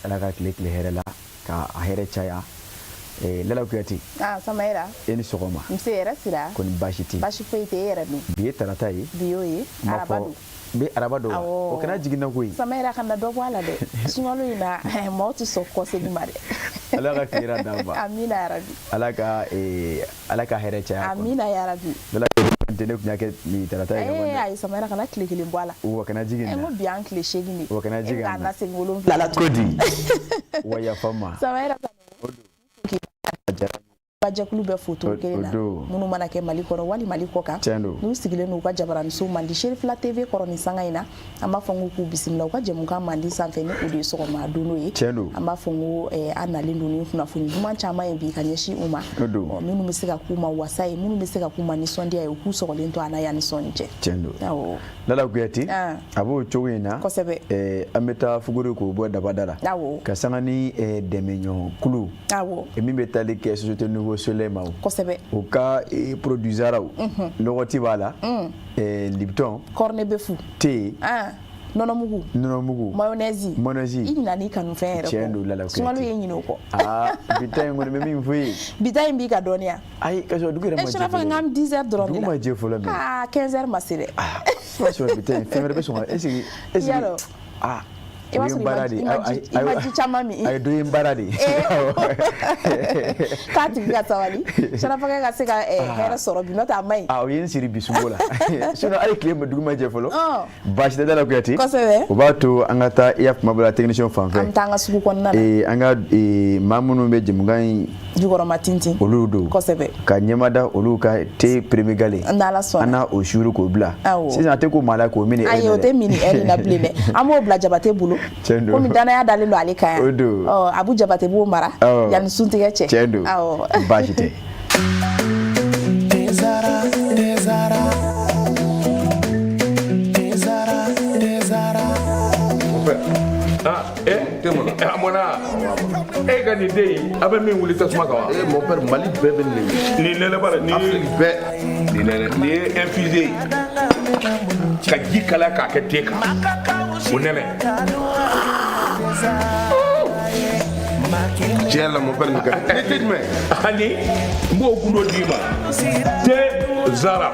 Ala ka tile tile hɛrɛ la, ka a hɛrɛ caya. Lala Kuyate. Ah, Samayira. E ni sɔgɔma. Nse, hɛrɛ sira. Ko ni baasi tɛ? Baasi foyi tɛ. E yɛrɛ dun? Bi ye tarata ye. Bi y'o ye. Araba don. Bi araba don wa? O kana jiginna koyi. Samayira, kana dɔ bɔ a la dɛ. Sunkalo in na, maaw tɛ sɔn kɔsegin ma dɛ. Ala ka tile d'an ma. Amina yarabi. Ala ka hɛrɛ caya. Amina yarabi. Lala Kuyate, ne tun y'a kɛ nin tarata ye. Ee ayi, Samayira, kana tile kelen bɔ a la. Wa kana jigin na. N ko bi an tile 8 de. Wa kana jigin. E bɛ k'a lasegin 7 la. Ko di wa, yafa ma. Samayira, jɛkulu bɛ foto kelen na, minnu mana kɛ Mali kɔnɔ wali Mali kɔ kan, n'u sigilen n'u ka jabaraniso mandi Serifila TV kɔrɔ ni sanga in na, an b'a fɔ n ko k'u bisimila u ka jɛmukan mandi sanfɛ, ni o de ye sɔgɔma don ye. An b'a fɔ n ko an nalen don ni kunnafoni duman caman ye bi ka ɲɛsin u ma, minnu bɛ se ka k'u ma wasa ye, minnu bɛ se ka k'u ma nisɔndiya ye. U k'u sɔgɔlen to an na yanni sɔnni cɛ. Tiɲɛ don, Lala Kuyate. A b'o cogo in na. An bɛ taa fuguri k'o bɔ dabada la ka sanga ni dɛmɛɲɔgɔn kulu min bɛ tali kɛ Société Nouveau Soleil ma. O ka produit zaraw, lɔgɔti b'a la, Lipton, corned beef, te, nɔnɔmugu, nɔnɔmugu, mayonnaise. Mayonnaise. I ɲinɛ n'i kanufɛn yɛrɛ. Tiɲɛ don, Lala Kuyate. Sunkalo ye ɲinɛ o kɔ. Aa, bi ta in kɔni, bɛ min fɔ ye. Bi ta in b'i ka dɔnniya. Ayi, ka sɔrɔ dugu yɛrɛ ma jɛ. Surafa, n k'an 10 heures dɔrɔn de la. Dugu ma jɛ fɔlɔ mɛ. Aa, 15 heures ma se dɛ. Aa, o b'a sɔrɔ bi ta in, fɛn wɛrɛ bɛ sɔn ka est ce que est ce que aa. I b'a sɔrɔ i ma ji caman min. A ye dɔ ye baara de. K'a tigi ka sabali, surafakɛ ka se ka hɛrɛ sɔrɔ bi, n'o tɛ a ma ɲi. A, o ye n siri bi sunko la, sinon hali tile dugu ma jɛ fɔlɔ, baasi tɛ Lala Kuyate. O b'a to an ka taa i y'a kuma bɔra technicien fan fɛ. An bɛ taa an ka sugu kɔnɔna na. An ka maa minnu bɛ jɛmukan in jukɔrɔma tintin, olu don. Ka ɲɛmada olu ka te premier gale. N'Ala sɔnna. An n'a o suuru k'o bila sisan, a tɛ ko maa la k'o min. Ayi, o tɛ min ni na bilen dɛ. An b'o bila Jabate bolo, komi danaya dalen don ale kan yan. O don. Ɔ, Abu Jabate b'o mara yanni suntigɛ cɛ. Tiɲɛ don, baasi tɛ. Tezara, Tezara, Tezara, Tezara. Ah, eh, a mɔna e ka nin den in, a bɛ min wuli tasuma kan wa? Eh, mon père, Mali bɛɛ bɛ nin de. Nin nɛnɛ bara nin. Afrique bɛɛ. Nin nɛnɛ, nin ye infusé ye ka ji kalaya k'a kɛ te kan, o nɛnɛ. Tiɲɛ la, mon père, nin ka di. Ni te jumɛn? Ani n b'o gundo d'i ma, te Zara.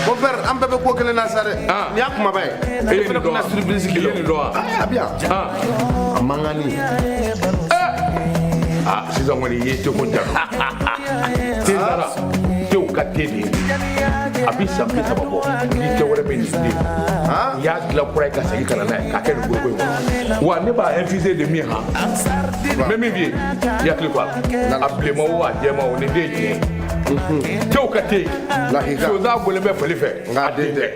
Mon père, an bɛɛ bɛ ko kelen na sa dɛ. Nin y'a kumaba ye. E ye nin dɔn wa? Surprise I ye nin dɔn wa? A bɛ yan. A man kan ni. Ah, sisan kɔni i ye te ko jaabi. Te Zara, tew ka te de ye. A bi san 30 bɔ ni te wɛrɛ bɛ nin den. N y'a dilan kura ye ka segin ka na n'a ye k'a kɛ nin foroko in kɔnɔ. Wa ne b'a infusé de min han. N bɛ min f'i ye, i hakili to a la. A bilenman o, a jɛman o, nin den ye tiɲɛ ye. Tew ka te. Sonsan bɔlen bɛ fali fɛ. Nka a den tɛ.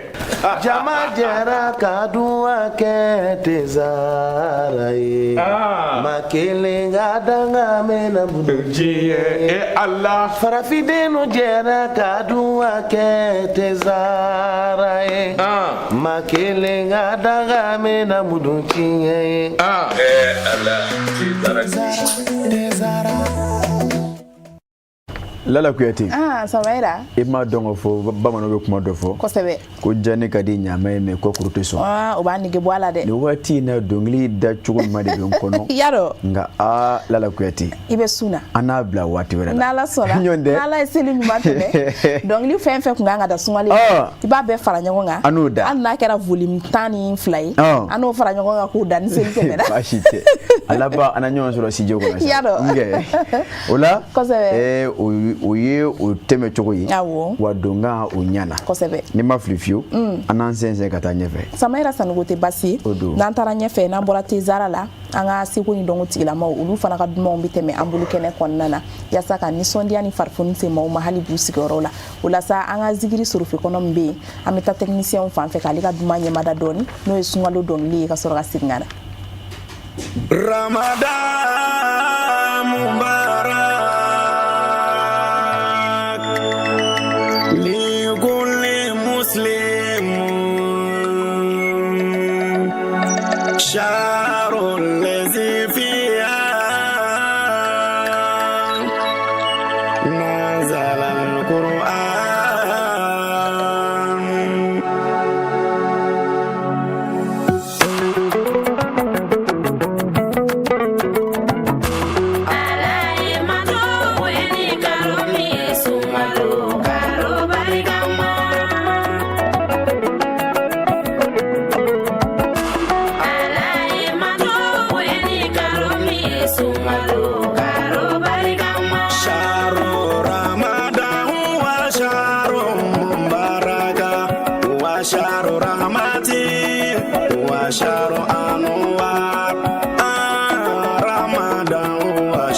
Jama jɛra ka duwa kɛ Tezara ye. Ma kelen ka danga mɛnna bolo. Diɲɛ e Ala. Farafindenw jɛra ka duwa kɛ Tezara ye. Ma kelen ka danga mɛnna mudu tiɲɛ ye. Eh Ala, Tezara. Tezara. Lala Kuyate. Ah, Samayira. I m'a dɔn k'a fɔ bamananw bɛ kuma dɔ fɔ. Ko diya ka di ɲaamɛ ye, mɛ kɔkuru tɛ sɔn. Ah, o b'a nege bɔ a la dɛ. Nin waati in na, dɔnkili da cogo ɲuman de bɛ n kɔnɔ. Yarɔ. Nka aa, Lala Kuyate. I bɛ sun na. An n'a bila waati wɛrɛ la. N'Ala sɔnna. Ɲɔgɔn tɛ. N'Ala ye seli ɲuman tɛmɛ. Dɔnkili fɛn fɛn kun kan ka da sunkalo. I b'a bɛɛ fara ɲɔgɔn kan. An n'o da. Hali n'a kɛra volume 12 ye. An n'o fara ɲɔgɔn kan k'o da ni seli tɛmɛna. Baasi tɛ. A laban, an na ɲɔgɔn sɔrɔ studio kɔnɔ. Yarɔ. O la. O ye o tɛmɛ cogo ye. Wa donkan o ɲana. N'i ma fili fiyewu, an n'an sɛnsɛn ka taa ɲɛfɛ. Samayira Sanogo, tɛ baasi ye. O don. N'an taara ɲɛfɛ, n'an bɔra Tezara la, an ka seko ni dɔnko tigilamaw, olu fana ka dumanw bɛ tɛmɛ an bolo kɛnɛ kɔnɔna na, yaasa ka nisɔndiya ni farifoni se maaw ma hali b'u sigiyɔrɔ la. O la sa, an ka zikiri sorofe kɔnɔ min bɛ yen, an bɛ taa technicien fan fɛ k'ale ka duman ɲɛmada dɔɔni, n'o ye sunkalo dɔnkili ye, ka sɔrɔ ka segin ka na. Ramadan Mubarak لكل مسلم شهر الذي فيها نزل القرآن.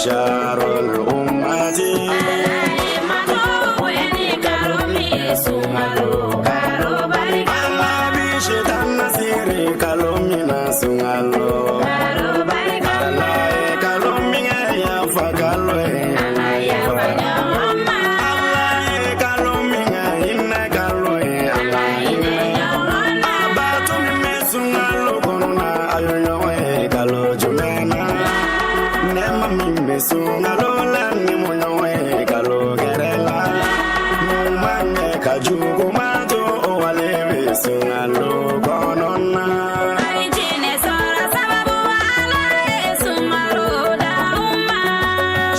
Sharul ummati. Ala bi setan nasiri kalo min na sunkalo. Ala ye kalo min kɛ yafa kalo ye. Ala ye kalo min kɛ hinɛ kalo ye. Ala hinɛ. A bato min bɛ sunkalo kɔnɔna a ye ɲɔgɔn ye kalo jumɛn na? Nɛɛma min bɛ sunkalo la ni mo ɲɔgɔn ye kalo gɛrɛ la. Ɲuman kɛ ka juguman to o wale bɛ sunkalo kɔnɔna.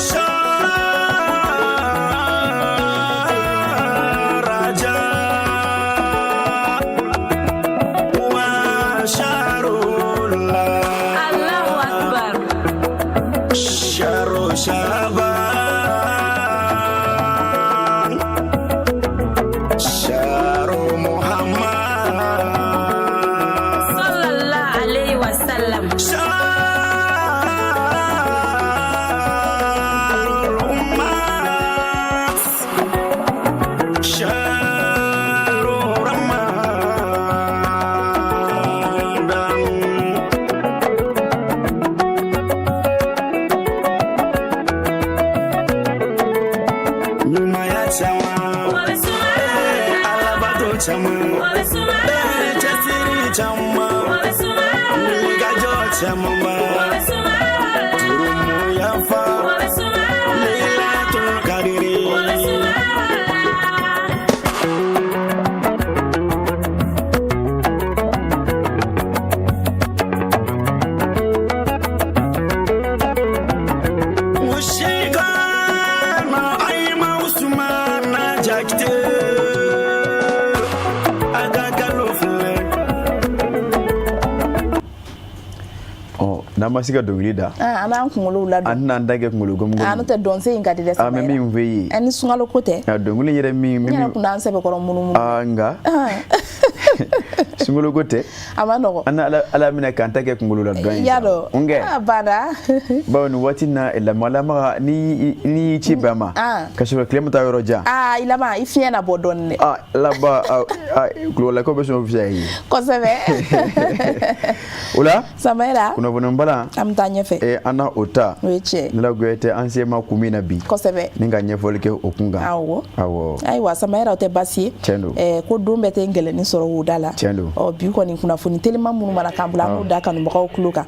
Sharaja wa sharullah. Sharu Shaban, Sharu Muhammad, Sharu Ummat, Sharu Ramadan. Ɲumanya caman, alabato caman, cɛsiri caman, wulikajɔ camanba, jurumu yafa, Laylatul Qadri. Mushikana Ayima Usumana Jakite, a ka kalo filɛ. Ɔ, n'an ma se ka dɔnkili da, Ah, an b'an kunkolow ladon. An tɛna an da kɛ kunkolo Ah, n'o gomi. tɛ dɔnsen in ka di dɛ. An bɛ min fɛ yen. Ni sunkalo ko tɛ. Nka dɔnkili yɛrɛ min N yɛrɛ min kun t'an sɛbɛkɔrɔ munumunu. Aa, nka sunkalo ko tɛ. A ma nɔgɔ. An ala ala minɛ k'an ta kɛ kunkolo la dɔn ye. I y'a dɔn. N kɛ. A banna. Bawo nin waati in na lamalamaga ni y'i ci bɛɛ ma ka sɔrɔ tile ma taa yɔrɔ jan. Aa, i laban i fiɲɛ na bɔ dɔɔni dɛ. Aa, laban kulubaliakaw bɛ sɔn o fisaya i ye. Kosɛbɛ. O la Samayira. kunnafoni balan. An bɛ taa ɲɛfɛ. An na o ta. O ye tiɲɛ. Ne la Kuyate an se ma kun min na bi. Kosɛbɛ. Ni ka ɲɛfɔli kɛ o kun kan. Awɔ. Awɔ. Ayiwa Samayira, o tɛ baasi ye. Tiɲɛ don. Ko don bɛɛ tɛ ngɛlɛnni sɔrɔ o da la. Tiɲɛ don. Ɔ, bi kɔni kunnafoni teliman minnu mana k'an bolo, an b'u da kanubagaw tulo kan.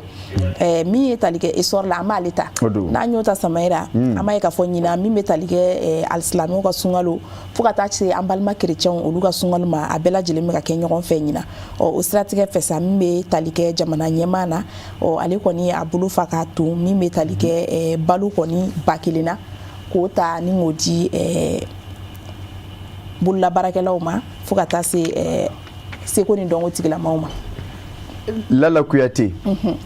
Min ye tali kɛ essor la, an b'ale ta. O don. N'an y'o ta Samayira, an b'a ye k'a fɔ ɲinan min bɛ tali kɛ alisilamɛw ka sunkalo fo ka taa se an balima kerecɛnw olu ka sunkalo ma, a bɛɛ lajɛlen bɛ ka kɛ ɲɔgɔn fɛ ɲinan. Ɔ, o siratigɛ fɛ sa, min bɛ tali kɛ jamana ɲɛmaa na, ɔ, ale kɔni a bolo fa k'a ton min bɛ tali kɛ balo kɔni 1000 na k'o ta ni k'o di bololabaarakɛlaw ma fo ka taa se seko ni dɔnko tigilamaw ma. Lala Kuyate,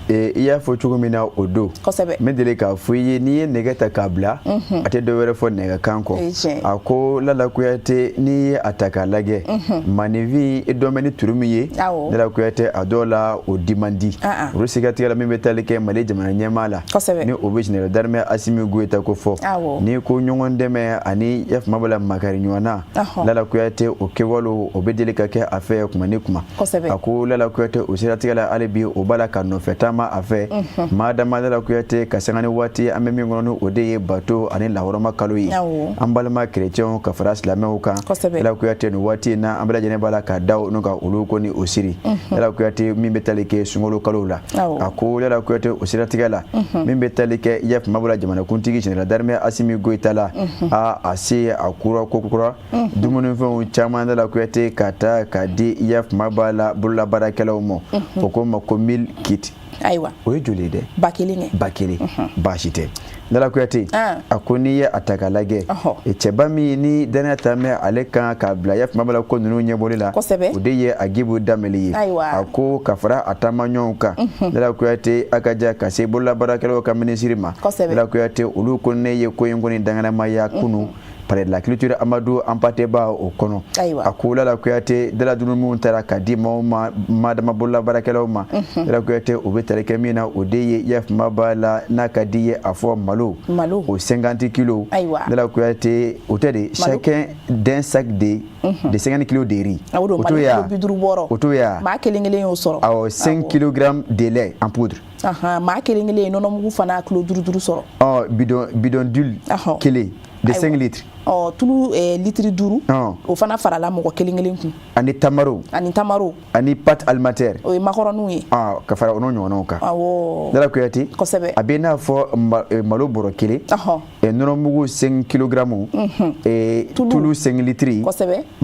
i y'a fɔ cogo min na o don. Kosɛbɛ. N bɛ deli k'a fɔ i ye, n'i ye nɛgɛ ta k'a bila, a tɛ dɔ wɛrɛ fɔ nɛgɛ kan kɔ. A ko Lala Kuyate, n'i ye a ta k'a lajɛ, maninfin i dɔn bɛ ni turu min ye, Lala Kuyate a dɔw la o di man di. Olu sikatigɛ la min bɛ tali kɛ Mali jamana ɲɛmaa la. Kosɛbɛ. Ni o bɛ général d'armée Assimi Goïta ko fɔ. N'i ko ɲɔgɔn dɛmɛ ani yafama b'a la makari ɲɔgɔn na. Lala Kuyate o kɛwalew o bɛ deli ka kɛ a fɛ kuma ni kuma. Kosɛbɛ. A ko Lala Kuyate o siratigɛ la hali bi o b'a la ka nɔfɛ taama a fɛ. Madama Lala Kuyate ka sanga ni waati an bɛ min kɔnɔ ni o de ye bato ani lahɔrɔma kalo ye. An balima kerecɛnw ka fara silamɛw kan. Lala Kuyate nin waati in na an bɛɛ lajɛlen b'a la ka da n'u ka olu ko ni o siri. Lala Kuyate min bɛ tali kɛ sunkalo kalo la. A ko Lala Kuyate o siratigɛ la min bɛ tali kɛ yafama b'a la jamanakuntigi général d'armée Assimi Goïta la. A se a kura ko kura dumunifɛnw caman Lala Kuyate ka taa ka di yafama b'a la bololabaarakɛlaw ma. O ko ma ko 1000 kit. Ayiwa. O ye joli ye dɛ? 1000 kɛ. 1000. Baasi tɛ. Lala Kuyate, a ko n'i ye a ta k'a lajɛ, cɛba min ni danaya ta mɛn ale kan k'a bila yafama b'a la ko ninnu ɲɛbɔli la, o de ye Agibu Danbele ye. A ko ka fara a taamaɲɔgɔnw kan, Lala Kuyate a ka ja ka se bololabaarakɛlaw ka minisiri ma. Lala Kuyate olu ko ne ye ko in kɔni danganamaya kunun Palais de la Culture Amadou Hampâté Bâ o kɔnɔ. A ko Lala Kuyate daladunu minnu taara ka di maaw ma madama bololabaarakɛlaw ma, Lala Kuyate o bɛ tali kɛ min na, o de ye yafama b'a la, n'a ka di ye a fɔ malo Malo. o 50 kilos. Ayiwa. Lala Kuyate, o tɛ de, chacun d'un sac de 50 kilos de riz. O don. O t'o Malo ye wa? kilo 50 bɔrɔ. O t'o ye wa? Maa kelen kelen y'o sɔrɔ. Awɔ, 5 kilogrammes de lait en poudre. Ahan, maa kelen kelen ye nɔnɔmugu fana kilo duuru duuru sɔrɔ. Ɔ, bidon d'huile kelen de 5 litres. Ɔ, tulu litiri 5, o fana farala mɔgɔ kelen kelen kun. Ani tamaro. Ani tamaro. Ani pâte alimentaire. O ye makɔrɔniw ye. Ah, ka fara o n'o ɲɔgɔnnaw kan. Lala Kuyate, a bɛ n'a fɔ malo bɔrɔ kelen, nɔnɔmugu 5 kilogrammes, tulu 5 litres,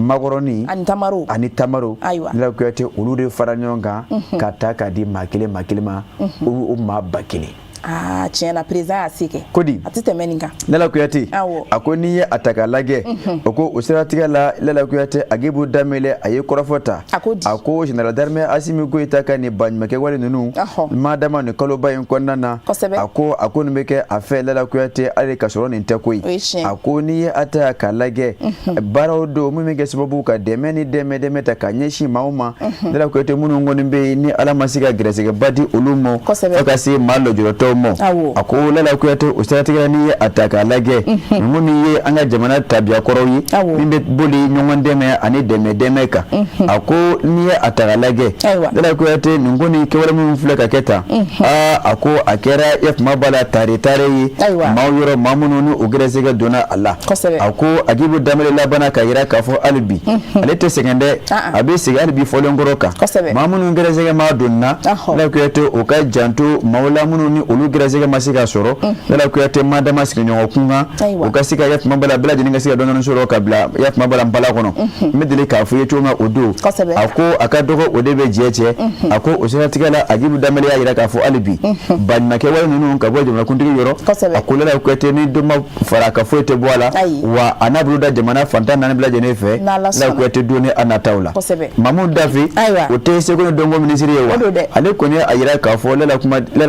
makɔrɔni ani tamaro. Ani tamaro. Lala Kuyate, olu de fara ɲɔgɔn kan ka ta k'a di maa kelen maa kelen ma, o maa 1000. Aa, tiɲɛ na, président y'a se kɛ. Ko di? A tɛ tɛmɛ nin kan. Lala Kuyate, a ko n'i ye a ta k'a lajɛ, o ko o siratigɛ la, Lala Kuyate, Agibu Danbɛlɛ, a ye kɔrɔfɔ ta. A ko di? A ko général d'armée Asimi Goyita ka nin baɲumankɛ wale ninnu, madama nin kaloba in kɔnɔna na, a ko nin bɛ kɛ a fɛ, Lala Kuyate, hali ka sɔrɔ nin tɛ koyi. A ko n'i ye a ta k'a lajɛ, baaraw don min bɛ kɛ sababu ka dɛmɛ ni dɛmɛ ta ka ɲɛsin maaw ma, Lala Kuyate, minnu kɔni bɛ yen ni Ala ma se ka gɛrɛsɛgɛba di olu ma, fo ka se maa lujuratɔw ma. A ko Lala Kuyate, o siratigɛ la, n'i ye a ta k'a lajɛ, ninnu min ye an ka jamana tabiya kɔrɔw ye min bɛ boli ɲɔgɔn dɛmɛ ani dɛmɛ dɛmɛ kan, a ko n'i ye a ta k'a lajɛ, Lala Kuyate, nin kɔni kɛwale minnu filɛ ka kɛ tan, aa, a ko a kɛra yafama b'a la tare tare ye maaw yɔrɔ, maa minnu ni o gɛrɛsɛgɛ donna a la. A ko Agibu Danbɛlɛ labanna ka yira k'a fɔ hali bi ale tɛ sɛgɛn dɛ, a bɛ segin hali bi fɔlen kɔrɔ kan, maa minnu gɛrɛsɛgɛ maa donna, Lala Kuyate, o ka janto maaw la minnu ni olu gɛrɛsɛgɛ ma se ka sɔrɔ, Lala Kuyate, madama sigiɲɔgɔn kunkan, o ka se ka yafama b'a la, bɛɛ lajɛlen ka se ka dɔɔnin sɔrɔ ka bila yafama b'a la npala kɔnɔ. N bɛ deli k'a fɔ i ye cogo min na o don, a ko a ka dɔgɔ o de bɛ jɛ cɛ. A ko o siratigɛ la, Agibu Danbɛlɛ y'a jira k'a fɔ hali bi baɲumankɛ wale ninnu ka bɔ jamanakuntigi yɔrɔ, a ko Lala Kuyate, ni dɔ ma fara a ka foyi tɛ bɔ a la, wa a n'a bolo da jamana fantan naani bɛɛ lajɛlen fɛ, Lala Kuyate, don ni a nataw la. Mamu Dafe, o tɛ seko ni dɔnko minisiri ye wa? Ale kɔni a yira k'a fɔ Lala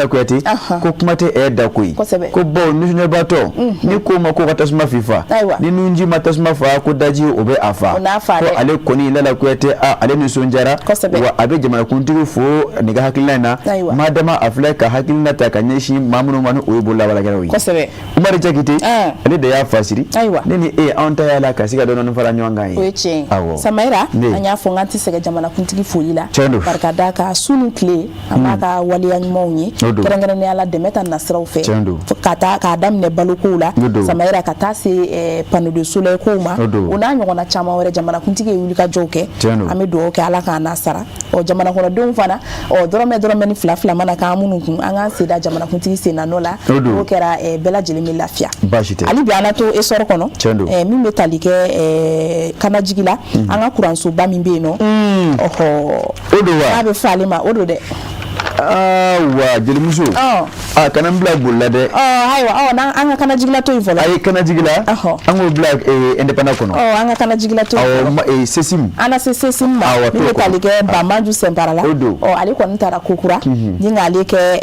Kuyate, ko kuma tɛ ɛ da koyi, ko bawo nisɔndiyabaatɔ ni ko ma ko ka tasuma fifa, ni nunji ma tasuma fa, ko daji o bɛ a fa. Ko ale kɔni, Lala Kuyate, a ale nisɔndiyara, wa a bɛ jamanakuntigi fo nin ka hakilina in na, madama a filɛ ka hakilina ta ka ɲɛsin maa minnu ma, ni o ye bololabaarakɛlaw ye. Umaru Jakite, ale de y'a fasiri. Ne ni e, anw ta y'a la ka se ka dɔɔnin fara ɲɔgɔn kan ye. O ye tiɲɛ ye. Samayira, an y'a fɔ n k'an tɛ sɛgɛn jamanakuntigi foli la. Tiɲɛ don. Barika d'a kan, su ni tile an b'a ka waleya ɲumanw ye, kɛrɛnkɛrɛnnenya la dɛmɛ ta nasiraw fɛ, ka taa k'a daminɛ balokow la, Samayira, ka taa se panneau de soleil kow ma, o n'a ɲɔgɔnna caman wɛrɛ. Jamanakuntigi ye wulikajɔw kɛ, an bɛ dugawu kɛ Ala k'an n'a sara. Ɔ, jamana kɔnɔdenw fana, ɔ, dɔrɔmɛ dɔrɔmɛ ni fila fila mana k'an minnu kun, an k'an sen da jamanakuntigi sen na nɔ la, n'o kɛra bɛɛ lajɛlen bɛ lafiya. Baasi tɛ. Hali bi an na to essor kɔnɔ, min bɛ tali kɛ Kanajigi la, an ka kuransoba min bɛ yen nɔ, ɔhɔ. O don wa? N'a bɛ fɔ ale ma, o don dɛ. Aa wa, jelimuso, a kana n bila boli la dɛ. Ɔ ayiwa, ɔ, n'an an ka Kanajigila to yen fɔlɔ. A ye Kanajigila, an k'o bila indépendant kɔnɔ. Ɔ, an ka Kanajigila to yen. Awɔ, CECIM. An na se CECIM ma, min bɛ tali kɛ Bamaju Sɛnpara la. O don. Ɔ, ale kɔni taara kokura ni k'ale kɛ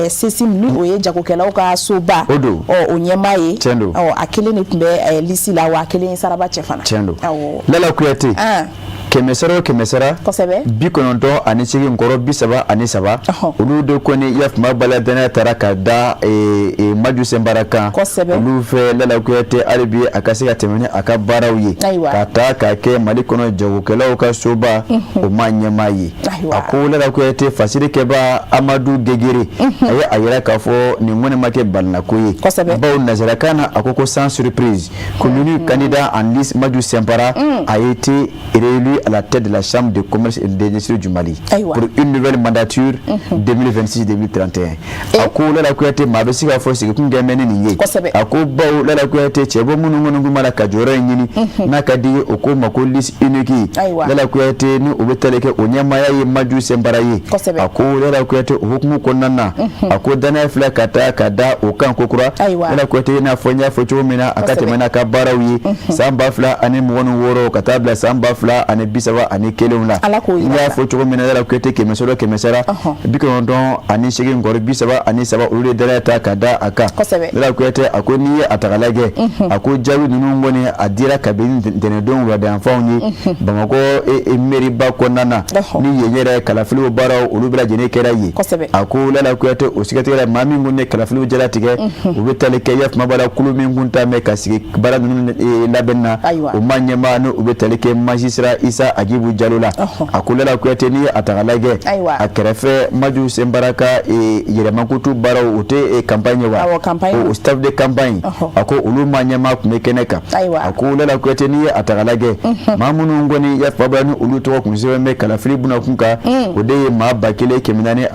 CECIM, ni o ye jagokɛlaw ka soba. O don. Ɔ, o ɲɛmaa ye. Tiɲɛ don. Ɔ, a kelen de tun bɛ liste la, wa a kelen ye saraba cɛ fana. Tiɲɛ don. Awɔ. Lala Kuyate. Kɛmɛ sara o kɛmɛ sara, 98.33, olu de kɔni yafama bala danaya taara ka da Maju Sɛnpara kan olu fɛ, Lala Kuyate, hali bi a ka se ka tɛmɛ ni a ka baaraw ye, ka taa k'a kɛ Mali kɔnɔ jagokɛlaw ka soba o ma ɲɛmaa ye. A ko Lala Kuyate, fasirikɛba Amadu Gegere, a ye a yira k'a fɔ nin kɔni ma kɛ balinako ye, bawo nanzarakan na a ko sans surprise que l'unique candidat en lice, Maju Sɛnpara, a été réélu à la tête de la Chambre de commerce et d'industrie du Mali pour une nouvelle mandature 2026-2031. A ko Lala Kuyate, maa bɛ se k'a fɔ sigikun kɛ mɛn ni nin ye. A ko bawo, Lala Kuyate, cɛbɔ minnu kɔni tun b'a la ka jɔyɔrɔ in ɲini, n'a ka di ye o ko ma ko liste unique, Lala Kuyate, ni o bɛ tali kɛ o ɲɛmaaya ye Maju Sɛnpara ye. A ko Lala Kuyate, o hukumu kɔnɔna na, a ko danaya filɛ ka taa ka da o kan kokura, Lala Kuyate, i n'a fɔ n y'a fɔ cogo min na, a ka tɛmɛ n'a ka baaraw ye san 2026 ka taa bila san 20 31 la. N y'a fɔ cogo min na, Lala Kuyate, kɛmɛ sara o kɛmɛ sara, 98 kɔri 33, olu de danaya ta ka da a kan. Lala Kuyate, a ko n'i ye a ta k'a lajɛ, a ko jaabi ninnu kɔni, a dira kabini ntɛnɛndon wuladayanfanw ye Bamakɔ meriba kɔnɔna na, ni yen yɛrɛ kalafiliw baaraw, olu bɛɛ lajɛlen kɛra yen. A ko Lala Kuyate, o siratigɛ la, maa min kun ye kalafiliw jalatigɛ, u bɛ tali kɛ ya kuma la, kulu min kun ta mɛn ka sigi baara ninnu labɛn na, o maa ɲɛmaa, ni u bɛ tali kɛ magistrat Isa Agibu Jalo la. A ko Lala Kuyate, n'i ye a ta k'a lajɛ, a kɛrɛfɛ Maju Senbara ka yɛrɛmakutu baaraw, o tɛ campagne ye wa, o staff de campagne, a ko olu maa ɲɛmaa tun bɛ kɛnɛ kan. A ko Lala Kuyate, n'i ye a ta k'a lajɛ, maa minnu kɔni ya faba ni olu tɔgɔ kun sɛbɛn bɛ kalafili bunakun kan, o de ye maa 1440,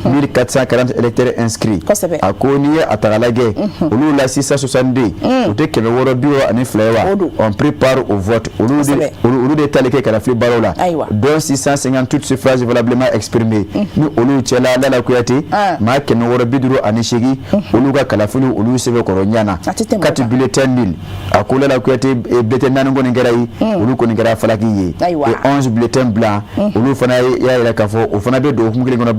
1440 électeurs inscrits. A ko n'i ye a ta k'a lajɛ, olu la 662, o tɛ 662 ye wa, ont pris part au vote, olu de tali kɛ kalafili baaraw la, dont 658 suffrages valablement exprimés. Ni olu cɛla, Lala Kuyate, maa 658, olu ka kalafili, olu sɛbɛn kɔrɔ ɲana, quatre bulletins nuls. A ko Lala Kuyate, bulletin naani kɔni kɛra ye, olu kɔni kɛra falaki ye, et 11 bulletins blancs, olu fana y'a yira k'a fɔ o fana bɛ don hukumu kelen kɔnɔ.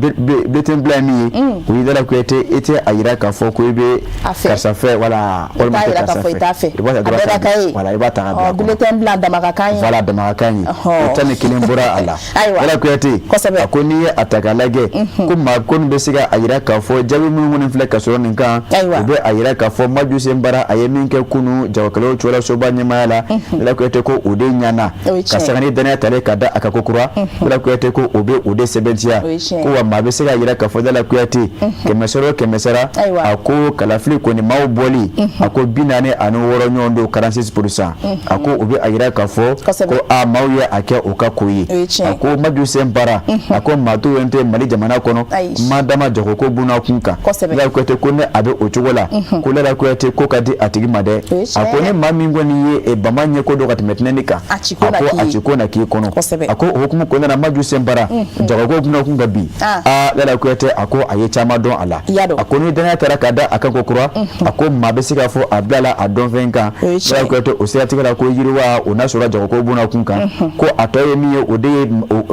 Bulletin blanc ye min ye, o ye, Lala Kuyate, e tɛ a yira k'a fɔ ko i bɛ karisa fɛ, wala walima tɛ karisa fɛ, i b'a ta dɔrɔn, wala i b'a ta ka bila. Bulletin blanc damakakan ye. Voilà, damakakan ye, o 11 bɔra a la. Lala Kuyate, a ko n'i ye a ta k'a lajɛ, ko maa ko nin bɛ se ka a yira k'a fɔ jaabi minnu kɔni filɛ ka sɔrɔ nin kan, o bɛ a yira k'a fɔ Maju Senbara, a ye min kɛ kunun jagokɛlaw cogola soba ɲɛmaaya la, Lala Kuyate, ko o de ɲana ka sanga ni danaya talen ka da a kan ko kura. Lala Kuyate ko o bɛ o de sɛbɛntiya ko wa maa bɛ se ka yira k'a fɔ, Lala Kuyate, kɛmɛ sara o kɛmɛ sara, a ko kalafili kɔni maaw bɔli, a ko 46 ɲɔgɔn don, 46%. A ko o bɛ a yira k'a fɔ ko a maaw ye a kɛ o ka ko ye. A ko Maju Senbara, a ko maa t'o tɛ Mali jamana kɔnɔ maa dama jagoko bunakun kan. Lala Kuyate ko ne a bɛ o cogo la, ko Lala Kuyate, ko ka di a tigi ma dɛ. A ko ni maa min kɔni ye bama ɲɛko dɔn ka tɛmɛ tɛnɛni kan, a ko a ci ko na k'i kɔnɔ. A ko o hukumu kɔnɔna na, Maju Senbara, jagoko bunakun kan bi, aa Lala Kuyate, a ko a ye caman dɔn a la. A ko ni danaya taara ka da a kan ko kura, a ko maa bɛ se k'a fɔ a bila la a dɔnfɛn kan. Lala Kuyate, o siratigɛ la, ko yiriwa o n'a sɔrɔ jagoko bunakun kan, ko a tɔ ye min ye, o de ye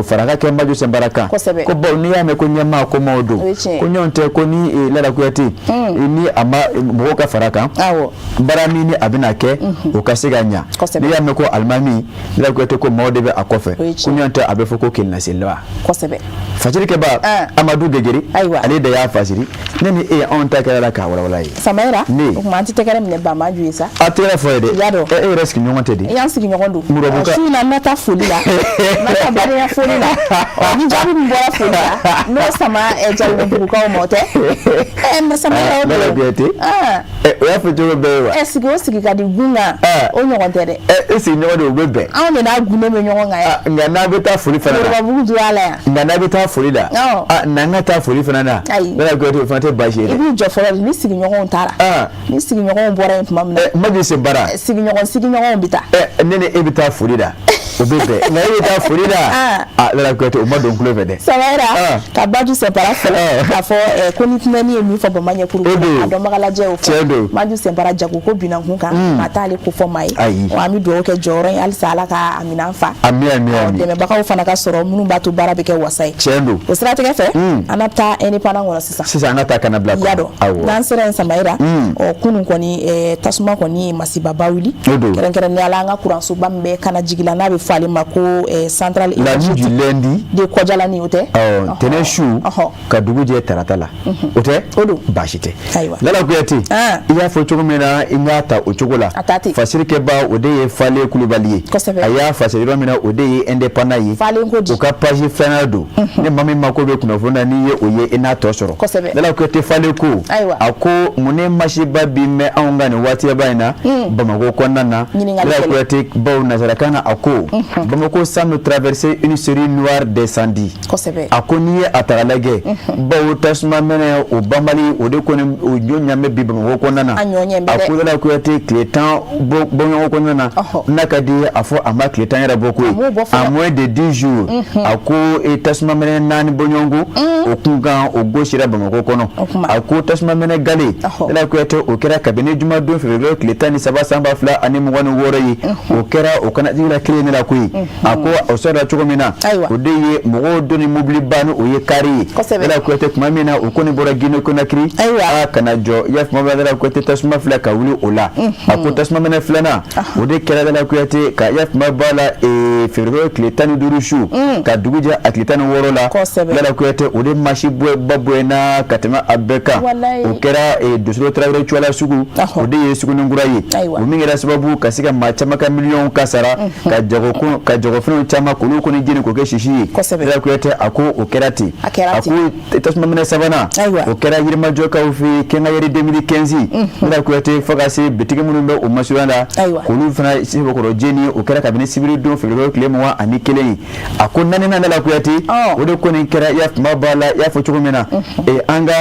faraka kɛ Maju Senbara kan, ko bawo n'i y'a mɛn ko ɲɛmaa, ko maaw don, ko ɲɔgɔn tɛ, ko ni Lala Kuyate, ni a ma mɔgɔw ka fara kan, baara min ni a bɛna kɛ, o ka se ka ɲa. N'i y'a mɛn ko alimami, Lala Kuyate, ko maaw de bɛ a kɔfɛ, ko ɲɔgɔn tɛ, a bɛ fɔ ko kelennasenba. Fasirikɛba Amadu Gegeri, ale de y'a fasiri. Ne ni e, anw ta kɛra la k'a walawala ye. Samayira, o tuma an tɛ tɛgɛrɛ minɛ Bamaju ye sa. A tɛgɛrɛ fɔ ye dɛ. E yɛrɛ sigiɲɔgɔn tɛ di. I y'an sigiɲɔgɔn don. Su in na, n na taa foli la, n na taa badenya foli la. Ni jaabi min bɔra foli la, n'o sama Jalikubugukaw ma, o tɛ ɛ Samayira, o don. Kuyate, o y'a fɔ cogo bɛɛ ye wa. Sigi o sigi ka di gun kan, o ɲɔgɔn tɛ dɛ. E sigiɲɔgɔn de, o bɛ bɛn. Anw de n'a gunnen bɛ ɲɔgɔn kan yan. Nka n'a bɛ taa foli fana na. Moribabugu jura la yan. Nka n'a bɛ taa foli la. Na n ka taa foli fana na. Ayi. Lala Kuyate, o fana tɛ baasi ye dɛ. I b'i jɔ fɔlɔ ni sigiɲɔgɔnw taara. Ni sigiɲɔgɔnw bɔra yen tuma min na. Maju Senbara. Sigiɲɔgɔn bɛ taa. Ne ni e bɛ taa foli la, o bɛ bɛn, nka e bɛ taa foli la, a Lala Kuyate, o ma don tulo fɛ dɛ. Samayira, ka Baju Senbara fɔlɔ k'a fɔ ko ni tɛnɛni ye min fɔ Bama ɲɛkuru, a dɔnbaga lajɛ o fɔ. Maju Senbara, jago ko binakun kan, maa t'ale ko fɔ maa ye. An bɛ dugawu kɛ jɔyɔrɔ in halisa, Ala ka a minɛn fa. Ami, ami, ami. Dɛmɛbagaw fana ka sɔrɔ minnu b'a to baara bɛ kɛ wasa ye. Tiɲɛ don. O siratigɛ fɛ, an na taa indépendant kɔnɔ sisan. Sisan an ka taa kana bila. I y'a dɔn, n'an sera yen, Samayira, ɔ kunun kɔni, tasuma kɔni ye masibaba wuli. Kɛrɛnkɛrɛnnenya la, an ka kuransoba min bɛ kana jigi la, n'a bɛ fɔ ale ma ko centrale La nuit du lundi. de Kɔjalani, o tɛ. Tɛnɛ su ka dugu jɛ tarata la, o tɛ. O don. Baasi tɛ. Lala Kuyate, i y'a fɔ cogo min na, i y'a ta o cogo la. A ta ten. Fasirikɛba, o de ye Fale Kulubali ye. A y'a fasiri yɔrɔ min na, o de ye indépendant ye. Falen ko di. O ka page filanan don. Ni maa min mako bɛ kunnafoni na, n'i ye o ye, i n'a tɔ sɔrɔ. Lala Kuyate, Fale ko. A ko mun ne masiba bi mɛn anw ka nin waatiba in na Bamakɔ kɔnɔna na? Lala Kuyate, bawo nansarakan na, a ko Bamako semble traverser une série noire d'incendies. A ko n'i ye a ta k'a lajɛ, bawo tasuma mɛnɛ o banbali, o de kɔni o ɲɔ ɲamɛ bi Bamakɔ kɔnɔna na. A ko Lala Kuyate, tile 10 bɔɲɔgɔn kɔnɔna na, n'a ka di ye, a fɔ a ma tile 10 yɛrɛ bɔ koyi, en moins de 10 jours, a ko tasuma mɛnɛ naani bɔɲɔgɔnko o kunkan, o gosira Bamakɔ kɔnɔ. A ko tasuma mɛnɛ gale, Lala Kuyate, o kɛra kabini jumadon février tile 13 san 2026 ye, o kɛra o kana jigila kelen. ne la koyi. A ko o sɔrɔla cogo min na, o de ye mɔgɔw don ni mobiliba ni o ye kari ye. Lala Kuyate, tuma min na u kɔni bɔra Guinée Conakry a ka na jɔ, i y'a faamu, Lala Kuyate, tasuma filɛ ka wuli o la. A ko tasuma mɛnɛ filanan, o de kɛra, Lala Kuyate, ka i y'a faamu b'a la, février tile 15 su ka dugu jɛ a tile 16 la. Lala Kuyate, o de masi ba bonyana ka tɛmɛ a bɛɛ kan. O kɛra Dosolo Tarawele Cuwala sugu, o de ye Suguninkura ye. O min kɛra sababu ka se ka maa caman ka miliyɔnw kasara, ka jago ka jagofɛnw caman k'olu kɔni jeni k'o kɛ sisi ye. Lala Kuyate, a ko o kɛra ten. A ko tasuma minɛ sabanan, o kɛra Yirimajɔkaw fɛ yen, quincaillerie 2015. Lala Kuyate, fo ka se bitigi minnu bɛ o masurunya la, k'olu fana sɛbɛkɔrɔ jeni. O kɛra kabini sibiri don février tile 21 ye. A ko naaninan, Lala Kuyate, o de kɔni kɛra, i y'a faamu b'a la, i y'a fɔ cogo min na, an ka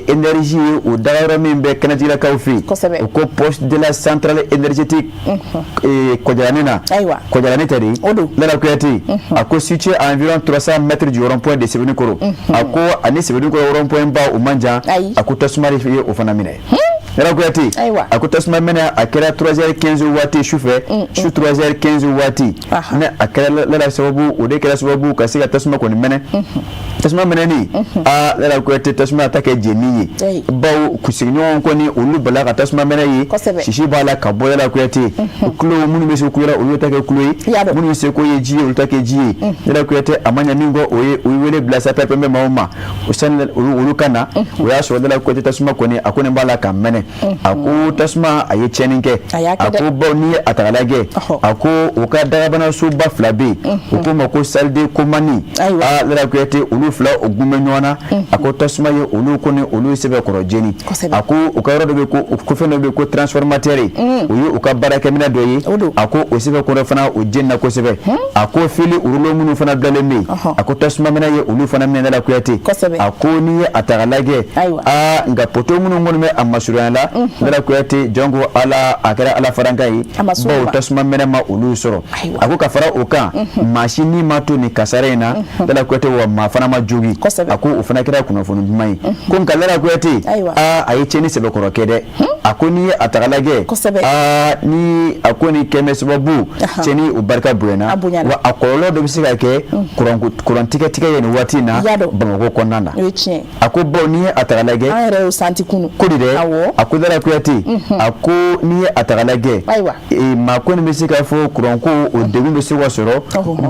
énergie ye, o dagayɔrɔ min bɛ Kɛnɛjigilakaw fɛ yen, o ko poste de la centrale énergétique Kɔjalani na. Kɔjalani tɛ de, Lala Kuyate? A ko situé à environ 300 mètres du rond-point de Sɛbɛnnikɔrɔ. A ko ani Sɛbɛnnikɔrɔ rond-point ba, o man jan. A ko tasuma de ye o fana minɛ. Lala Kuyate, a ko tasuma minɛ, a kɛra 3h15 waati su fɛ, su 3h15 waati. Ne a kɛra Lala sababu, o de kɛra sababu ka se ka tasuma kɔni mɛnɛ. Tasuma mɛnɛni, aa, Lala Kuyate, tasuma ta kɛ jeni ye, bawo sigiɲɔgɔnw kɔni, olu bala ka tasuma mɛnɛ ye, sisi b'a la ka bɔ. Lala Kuyate, kulo minnu bɛ se kulo la, olu ta kɛ kulo ye, minnu seko ye ji ye, olu ta kɛ ji ye. Lala Kuyate, a ma ɲɛ min kɔ, o ye u ye wele bila sapeur-pompier maaw ma, o sani olu ka na, o y'a sɔrɔ, Lala Kuyate, tasuma kɔni, a kɔni b'a la ka mɛnɛ. A ko tasuma a ye tiɲɛni kɛ. A ko bawo n'i ye a ta k'a lajɛ, a ko u ka dagabanasoba fila bɛ yen, u k'o ma ko salle de commande. Aa, Lala Kuyate, olu fila o gun bɛ ɲɔgɔn na. A ko tasuma ye olu kɔni, olu sɛbɛkɔrɔ jeni. A ko u ka yɔrɔ dɔ bɛ ko fɛn dɔ bɛ yen ko transformateur, o ye u ka baarakɛminɛ dɔ ye. A ko o sɛbɛkɔrɔ fana, o jenina kosɛbɛ. A ko fili rouleau minnu fana bilalen bɛ yen, a ko tasuma minɛ ye olu fana minɛ, Lala Kuyate. A ko n'i ye a ta k'a lajɛ, aa, nka poteau minnu kɔni bɛ a masurunya la, Lala Kuyate, jɔn ko Ala, a kɛra Ala faranka ye, bawo tasuma minɛ ma olu sɔrɔ. A ko ka fara o kan, maa si ni ma to nin kasara in na, Lala Kuyate, wa maa fana ma jogi. A ko o fana kɛra kunnafoni duman ye. Ko nka, Lala Kuyate, aa, a ye tiɲɛni sɛbɛkɔrɔ kɛ dɛ. A ko n'i ye a ta k'a lajɛ, aa, ni a ko ni kɛmɛ sababu tiɲɛni, o barika bonyana, wa a kɔlɔlɔ dɔ bɛ se ka kɛ kuran tigɛ tigɛ ye nin waati in na Bamakɔ kɔnɔna na. A ko bawo n'i ye a ta k'a lajɛ, an yɛrɛ y'o santi kunun. Ko di dɛ? A ko, Lala Kuyate, a ko n'i ye a ta k'a lajɛ, maa kɔni bɛ se k'a fɔ kuranko o degun bɛ se ka sɔrɔ,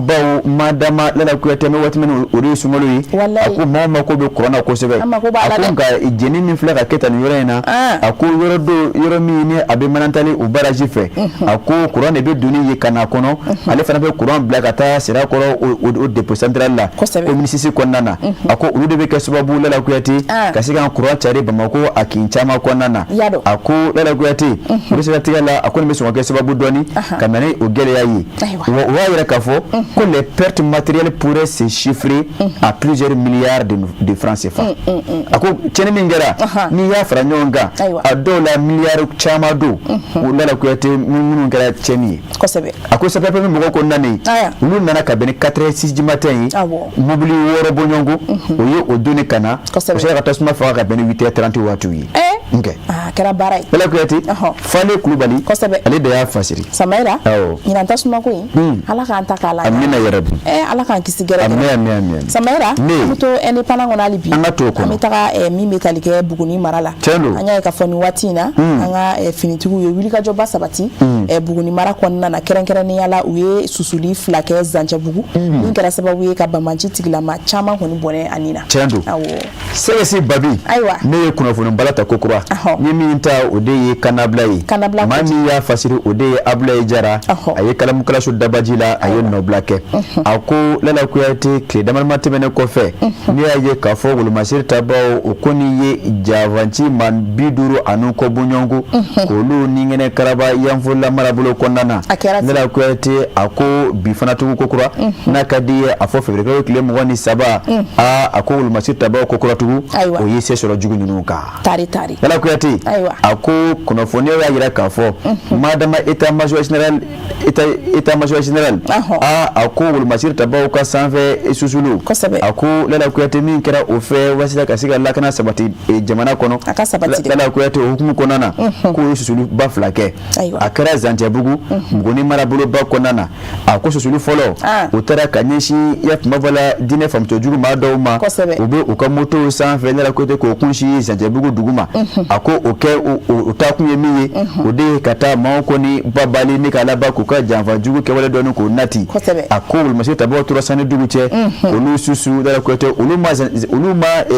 bawo madama, Lala Kuyate, an bɛ waati min na, o de ye sunkalo ye. A ko maaw mako bɛ kuran na kosɛbɛ. A ko nka jeni min filɛ ka kɛ tan nin yɔrɔ in na, a ko yɔrɔ dɔ, yɔrɔ min ni a bɛ Manantali o barrage fɛ, a ko kuran de bɛ donni ye ka na kɔnɔ, ale fana bɛ kuran bila ka taa Sirakɔrɔ o dépôt central la, commune 6 kɔnɔna na. A ko olu de bɛ kɛ sababu, Lala Kuyate, ka se ka kuran cari Bamakɔ a kin caman kɔnɔna na. A ko, Lala Kuyate, o bɛ siratigɛ la, a ko nin bɛ sɔn ka kɛ sababu dɔɔni ka na ni o gɛlɛya ye. Wa o b'a yira k'a fɔ ko les pertes matérielles pourraient se chiffrer à plusieurs milliards de francs CFA. A ko tiɲɛni min kɛra, n'i y'a fara ɲɔgɔn kan, a dɔw la miliyari caman don o, Lala Kuyate, minnu kɛra tiɲɛni ye. A ko sapeur-pompier mɔgɔw ko nani, olu nana ka bɛn ni 4 heures 6 du matin ye, mobili 6 bɔɲɔgɔnko o ye o donni ka na, o sera ka tasuma faga ka bɛn ni 8 heures 30 waatiw ye. Nkɛ a kɛra baara ye. Lala Kuyate, Fale Kulubali, ale de y'a fasiri. Samayira, ɲinan tasuma ko in, Ala k'an ta k'a la. Amina yarabi. Ala k'an kisi gɛrɛ. Amin, amin, amin. Samayira, an bɛ to indépendant kɔnɔ hali bi. An ka to o kɔnɔ. An bɛ taga min bɛ tali kɛ Buguni mara la. Tiɲɛ don. An y'a ye k'a fɔ nin waati in na, an ka finitigiw ye wulikajɔba sabati Buguni mara kɔnɔna na, kɛrɛnkɛrɛnnenya la u ye susuli fila kɛ Zancɛbugu, min kɛra sababu ye ka banbanci tigilama caman kɔni bɔnɛ a nin na. Tiɲɛ don. Sɛgɛsi Babi, ne ye kunnafoni bala ta kokura. N ye min ta, o de ye kannabila ye. Maa min y'a fasiri, o de ye Abulaye Jara. A ye kalamukalaso dabaji la, a ye nɔbila kɛ. A ko, Lala Kuyate, tile damadama tɛmɛnen kɔfɛ, ne y'a ye k'a fɔ wolomasiri tabaw, o kɔni ye jafanci maa 50 ani kɔ bɔɲɔgɔnko k'olu ni ŋɛnɛ karaba Yanfolila marabolo kɔnɔna na. Lala Kuyate, a ko bi fana tugu kokura, n'a ka di ye a fɔ février kalo tile 23, aa, a ko wolomasiri tabaw kokura tugu, o ye se sɔrɔ jugu ninnu kan. Tari tari. Lala Kuyate, a ko kunnafoniyaw y'a jira k'a fɔ madama état major général, état major général, a ko wolomasiri tabaw ka sanfɛ susulu, a ko Lala Kuyate min kɛra o fɛ walasa ka se ka lakana sabati jamana kɔnɔ. A ka sabati dɛ. Lala Kuyate, o hukumu kɔnɔna na, k'o ye susuluba 2 kɛ. A kɛra Zancɛbugu, Buguni maraboloba kɔnɔna na. A ko susulu fɔlɔ, o taara ka ɲɛsin ya kuma fɔ la diinɛ faamucogo maa dɔw ma, u bɛ u ka motow sanfɛ Lala Kuyate k'o kunsin Zancɛbugu dugu ma. A ko o kɛ o taakun ye min ye, o de ye ka taa maaw kɔni babali ni k'a laban k'u ka janfa jugu kɛwale dɔɔni k'o nati. A ko wolomasiri tabaw tora sanni dugu cɛ, olu susu Lala Kuyate, olu ma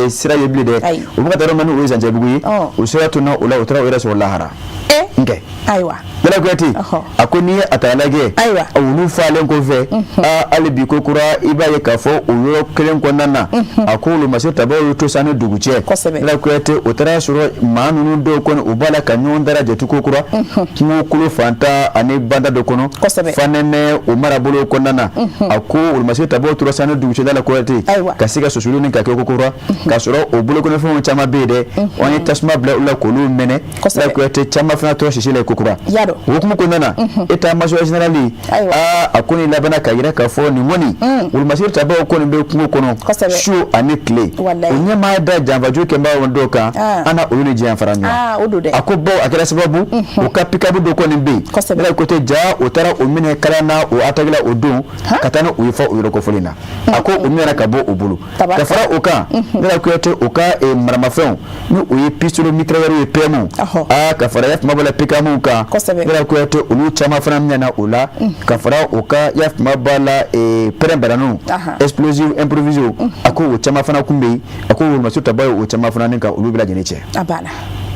sira ye bilen dɛ. U bɛ ka taa yɔrɔ min na, o ye Zancɛbugu ye, u sera tun o la, u taara u yɛrɛ sɔrɔ lahara. Nkɛ ayiwa, Lala Kuyate, a ko n'i ye a ta lajɛ, olu falen kɔfɛ, hali bi ko kura, i b'a ye k'a fɔ o yɔrɔ kelen kɔnɔna na, a ko wolomasiri tabaw y'u to sanni dugu cɛ. Lala Kuyate, o taara sɔrɔ maa ninnu dɔw kɔni u b'a la ka ɲɔgɔn dara jate ko kura kungo kolo fanta ani banda dɔ kɔnɔ, Fanɛmɛ o marabolo kɔnɔna na. A ko wolomasiri tabaw tora sanni dugu cɛ, Lala Kuyate, ka se ka susuli ni ka kɛ ko kura, k'a sɔrɔ o bolokɔnɔfɛnw caman bɛ yen dɛ, an ye tasuma bila u la k'olu mɛnɛ. Lala Kuyate, caman fana tora sisi la ko kura. O hukumu kɔnɔna na, état major général, a ko ni labanna ka yira k'a fɔ nin kɔni wolomasiri tabaw kɔni bɛ kungo kɔnɔ su ani tile, o ɲɛ maa da janfaju kɛnbaw dɔw kan, an na olu ni diɲɛ fara ɲɔgɔn. A ko bawo a kɛra sababu u ka pick-up dɔ kɔni bɛ yen, Lala Kuyate, ja o taara o minɛ kala na o attaque la o don ka taa ni o ye fɔ o yɔrɔ kofɔlen na. A ko o minɛna ka bɔ o bolo. Ka fara o kan, Lala Kuyate, o ka maramafɛnw ni o ye pistolet mitrailleur ye, PM, ka fara ya kuma b'a la PKM kan, Lala Kuyate, olu caman fana minɛna o la. Ka fara o ka ya kuma b'a la pɛrɛn-bɛrɛninw, explosif improvisé, a ko o caman fana kun bɛ yen. A ko wolomasiri tabaw ye o caman fana ni ka olu bɛɛ lajɛlen cɛ. A banna.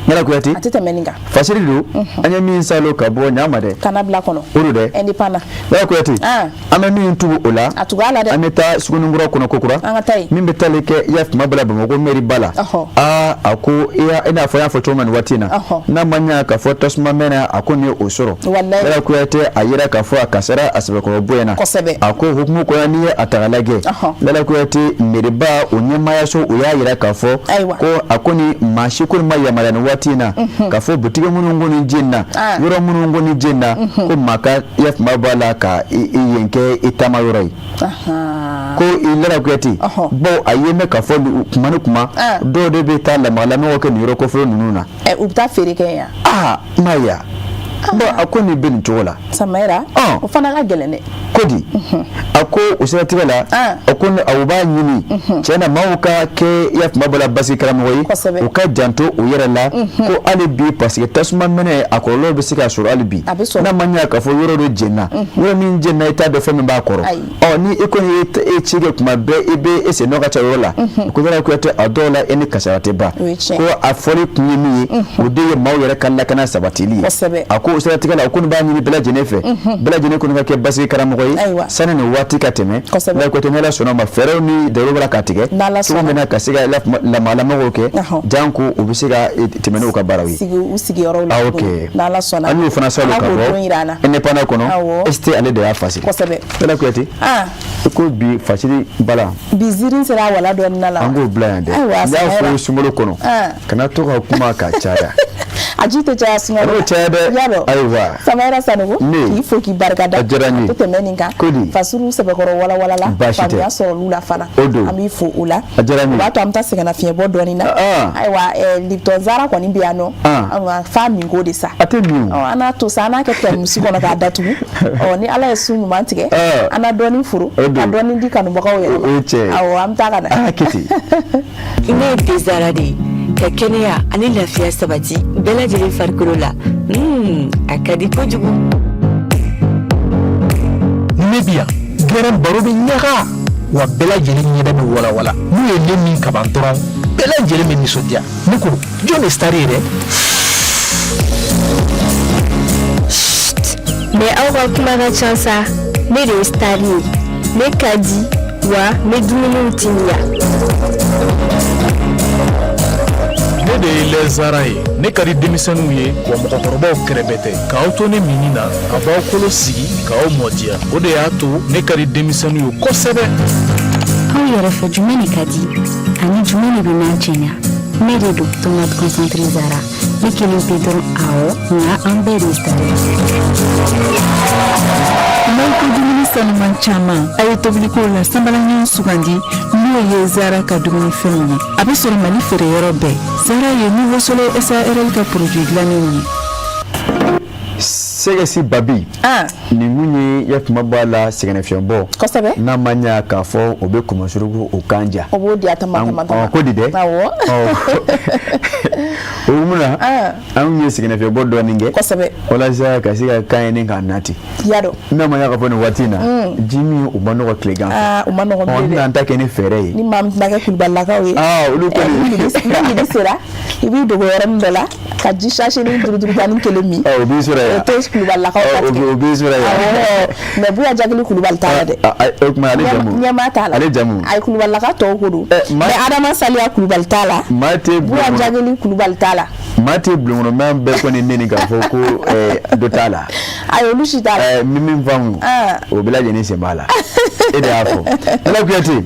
Lala Kuyate, a tɛ tɛmɛ nin kan. Fasiri don, an ye min salo ka bɔ ɲa ma dɛ. Kana bila kɔnɔ. O don dɛ. Indépendant. Lala Kuyate, an bɛ min tugu o la, a tugu a la dɛ. An bɛ taa Suguninkura kɔnɔ ko kura. An ka taa yen. Min bɛ taali kɛ i y'a kuma bala Bamakɔ mairie ba la. A ko i n'a fɔ n y'a fɔ cogo min nin waati in na, n'a ma ɲɛ k'a fɔ tasuma mɛnɛ, a ko nin ye o sɔrɔ. Lala Kuyate, a yira k'a fɔ a kasara a sɛbɛkɔrɔ bonyana. A ko hukumu kɔnɔ, n'i ye a ta k'a lajɛ, Lala Kuyate, mairie ba o ɲɛmaayaso, o y'a yira k'a fɔ ko a ko ni maa si kɔni ma yamaruya nin waati in na k'a fɔ butigi minnu kɔni jenina, yɔrɔ minnu kɔni jenina, ko maa ka i kuma b'a la ka i yen kɛ i taama yɔrɔ ye. Ko i Lala Kuyate, bawo a ye mɛn k'a fɔ kuma ni kuma dɔw de bɛ taa lamaga kɛ nin yɔrɔ kofɔlen ninnu na. U bɛ taa feere kɛ yan. Ma ya. Bon, a ko nin bɛ nin cogo la. Samayira, o fana ka gɛlɛn dɛ. Ko di? A ko o siratigɛ la, a ko u b'a ɲini tiɲɛ na maaw ka kɛ i y'a kuma bɔ la basi karamɔgɔ ye, u ka janto u yɛrɛ la, ko hali bi parce que tasuma mɛnɛ a kɔlɔlɔ bɛ se ka sɔrɔ hali bi. N'a ma ɲɛ k'a fɔ yɔrɔ dɔ jenina, yɔrɔ min jenina i t'a dɔn fɛn min b'a kɔrɔ. Ni i kɔni ye ci kɛ kuma bɛɛ, i bɛ e sen nɔ ka ca yɔrɔ la. Ko Lala Kuyate, a dɔw la e ni kasara tɛ ban. Ko a fɔli kun ye min ye, o de ye maaw yɛrɛ ka lakana sabatili ye. A ko o siratigɛ la, o kɔni b'a ɲini bɛɛ lajɛlen fɛ, bɛɛ lajɛlen kɔni ka kɛ basigi karamɔgɔ ye sani nin waati ka tɛmɛ. Lala Kuyate, n'Ala sɔnna ma, fɛɛrɛw ni dɛrɛw b'a la ka tigɛ cogo min na ka se ka lamagalamaw kɛ, janko u bɛ se ka tɛmɛ n'u ka baaraw ye. U sigiyɔrɔw la. N'Ala sɔnna. An y'o fana salo ka bɔ Indépendant kɔnɔ, ST ale de y'a fasiri. Lala Kuyate, i ko bi fasiri bala. Bi ziiri sera a wala dɔɔnin na la. An k'o bila yan dɛ. N y'a fɔ sunkalo kɔnɔ, kana to ka kuma ka caya. A ji tɛ caya sunkalo la. A n'o caya dɛ. Ayiwa. Samayira Sanogo, k'i fo k'i barika da. A diyara n ye. A tɛ tɛmɛ nin kan. Kodi. Fasiriw sɛbɛkɔrɔ walawala la. Baasi tɛ. Faamuya sɔrɔl'u la fana. O don. An b'i fo o la. A diyara n ye. O b'a to an bɛ taa sɛgɛnnafiɲɛbɔ dɔɔnin na. Ayiwa, Lipton Zara kɔni bɛ yan nɔ. Nka f'a minko de sa. A tɛ min o. An n'a to sa, an n'a kɛ tɛrɛmusi kɔnɔ k'a datugu. Ni Ala ye sun ɲuman tigɛ, an na dɔɔnin furu, ka dɔɔnin di kanubagaw yɛrɛ ma. O ye tiɲɛ ye. Awɔ, an bɛ taa ka na. A kɛ ten. Ne ye te Zara de ye, ka kɛnɛya ani lafiya sabati bɛɛ lajɛlen farikolo la. A ka di kojugu. Ne bi yan, gɛrɛn baro bɛ ɲaga wa bɛɛ lajɛlen ɲɛda bɛ walawala. N'u ye ne min kaban dɔrɔn, bɛɛ lajɛlen bɛ nisɔndiya. Ne ko jɔn de star ye dɛ? Mais aw ka kuma ka ca sa. Ne de ye star ye. Ne ka di wa n bɛ dumuniw timiya. Ne de ye lɛzara ye. Ne ka di denmisɛnninw ye wa mɔgɔkɔrɔbaw kɛrɛbɛ tɛ. K'aw to ne minni na, a b'aw kolo sigi k'aw mɔdiya. O de y'a to ne ka di denmisɛnninw ye kosɛbɛ. Aw yɛrɛ fɛ, jumɛn de ka di ani jumɛn de bɛ n'a cɛɲa? Ne de don tomate concentré Zara. Ne kelen pe dɔrɔn, awɔ, nka an bɛɛ de ye star ye. N'aw ko dumuni sanuman caman, a ye tobiliko la sanbalaɲɔgɔn sugandi, n'o ye Zara ka dumunifɛnw ye. A bɛ sɔrɔ Mali feereyɔrɔ bɛɛ. Zara ye Nouveau Soleil SARL ka produit dilannenw ye. Sɛgɛsi babi nin kun ye ya kuma b'a la sɛgɛnnafiɲɛbɔ. N'a ma ɲa k'a fɔ o bɛ kɔmɔsuruku o kan ja. O b'o di a tama tama tama. Ko di dɛ. Awɔ. O hukumu na, an ye sɛgɛnnafiɲɛbɔ dɔɔnin kɛ. Walasa ka se ka kan ɲini k'a nati. Y'a dɔn. N'a ma ɲa k'a fɔ nin waati in na, ji min o ma nɔgɔ tilegan fɛ. O ma nɔgɔ bilen dɛ. An ta kɛ ni fɛɛrɛ ye. Ni maa min tɛna kɛ kulubalilakaw ye. Olu kɔni. Ni midi sera, i b'i dogo yɔrɔnin dɔ la ka ji sachet ni duuru duuru tan ni kelen min. O b'i sɔrɔ yan. O tɛ kulubalilakaw ta tigɛ. O b'i sɔrɔ yan. Awɔ, mais Buya Jakili Kulubali t'a la dɛ. O tuma ale jamu. Ɲɛmaa t'a la. Ale jamu. Ayi, kulubalilaka tɔw ko don. Mais Adama Saliya Kulubali t'a la. Maa tɛ Buya Jakili Kulubali t'a la. Maa tɛ bulon kɔnɔ maa bɛɛ kɔni neni k'a fɔ ko dɔ t'a la. Ayi, olu si t'a la. Min faamu, o bɛɛ lajɛlen sen b'a la. E de y'a fɔ. Ala Kuyate.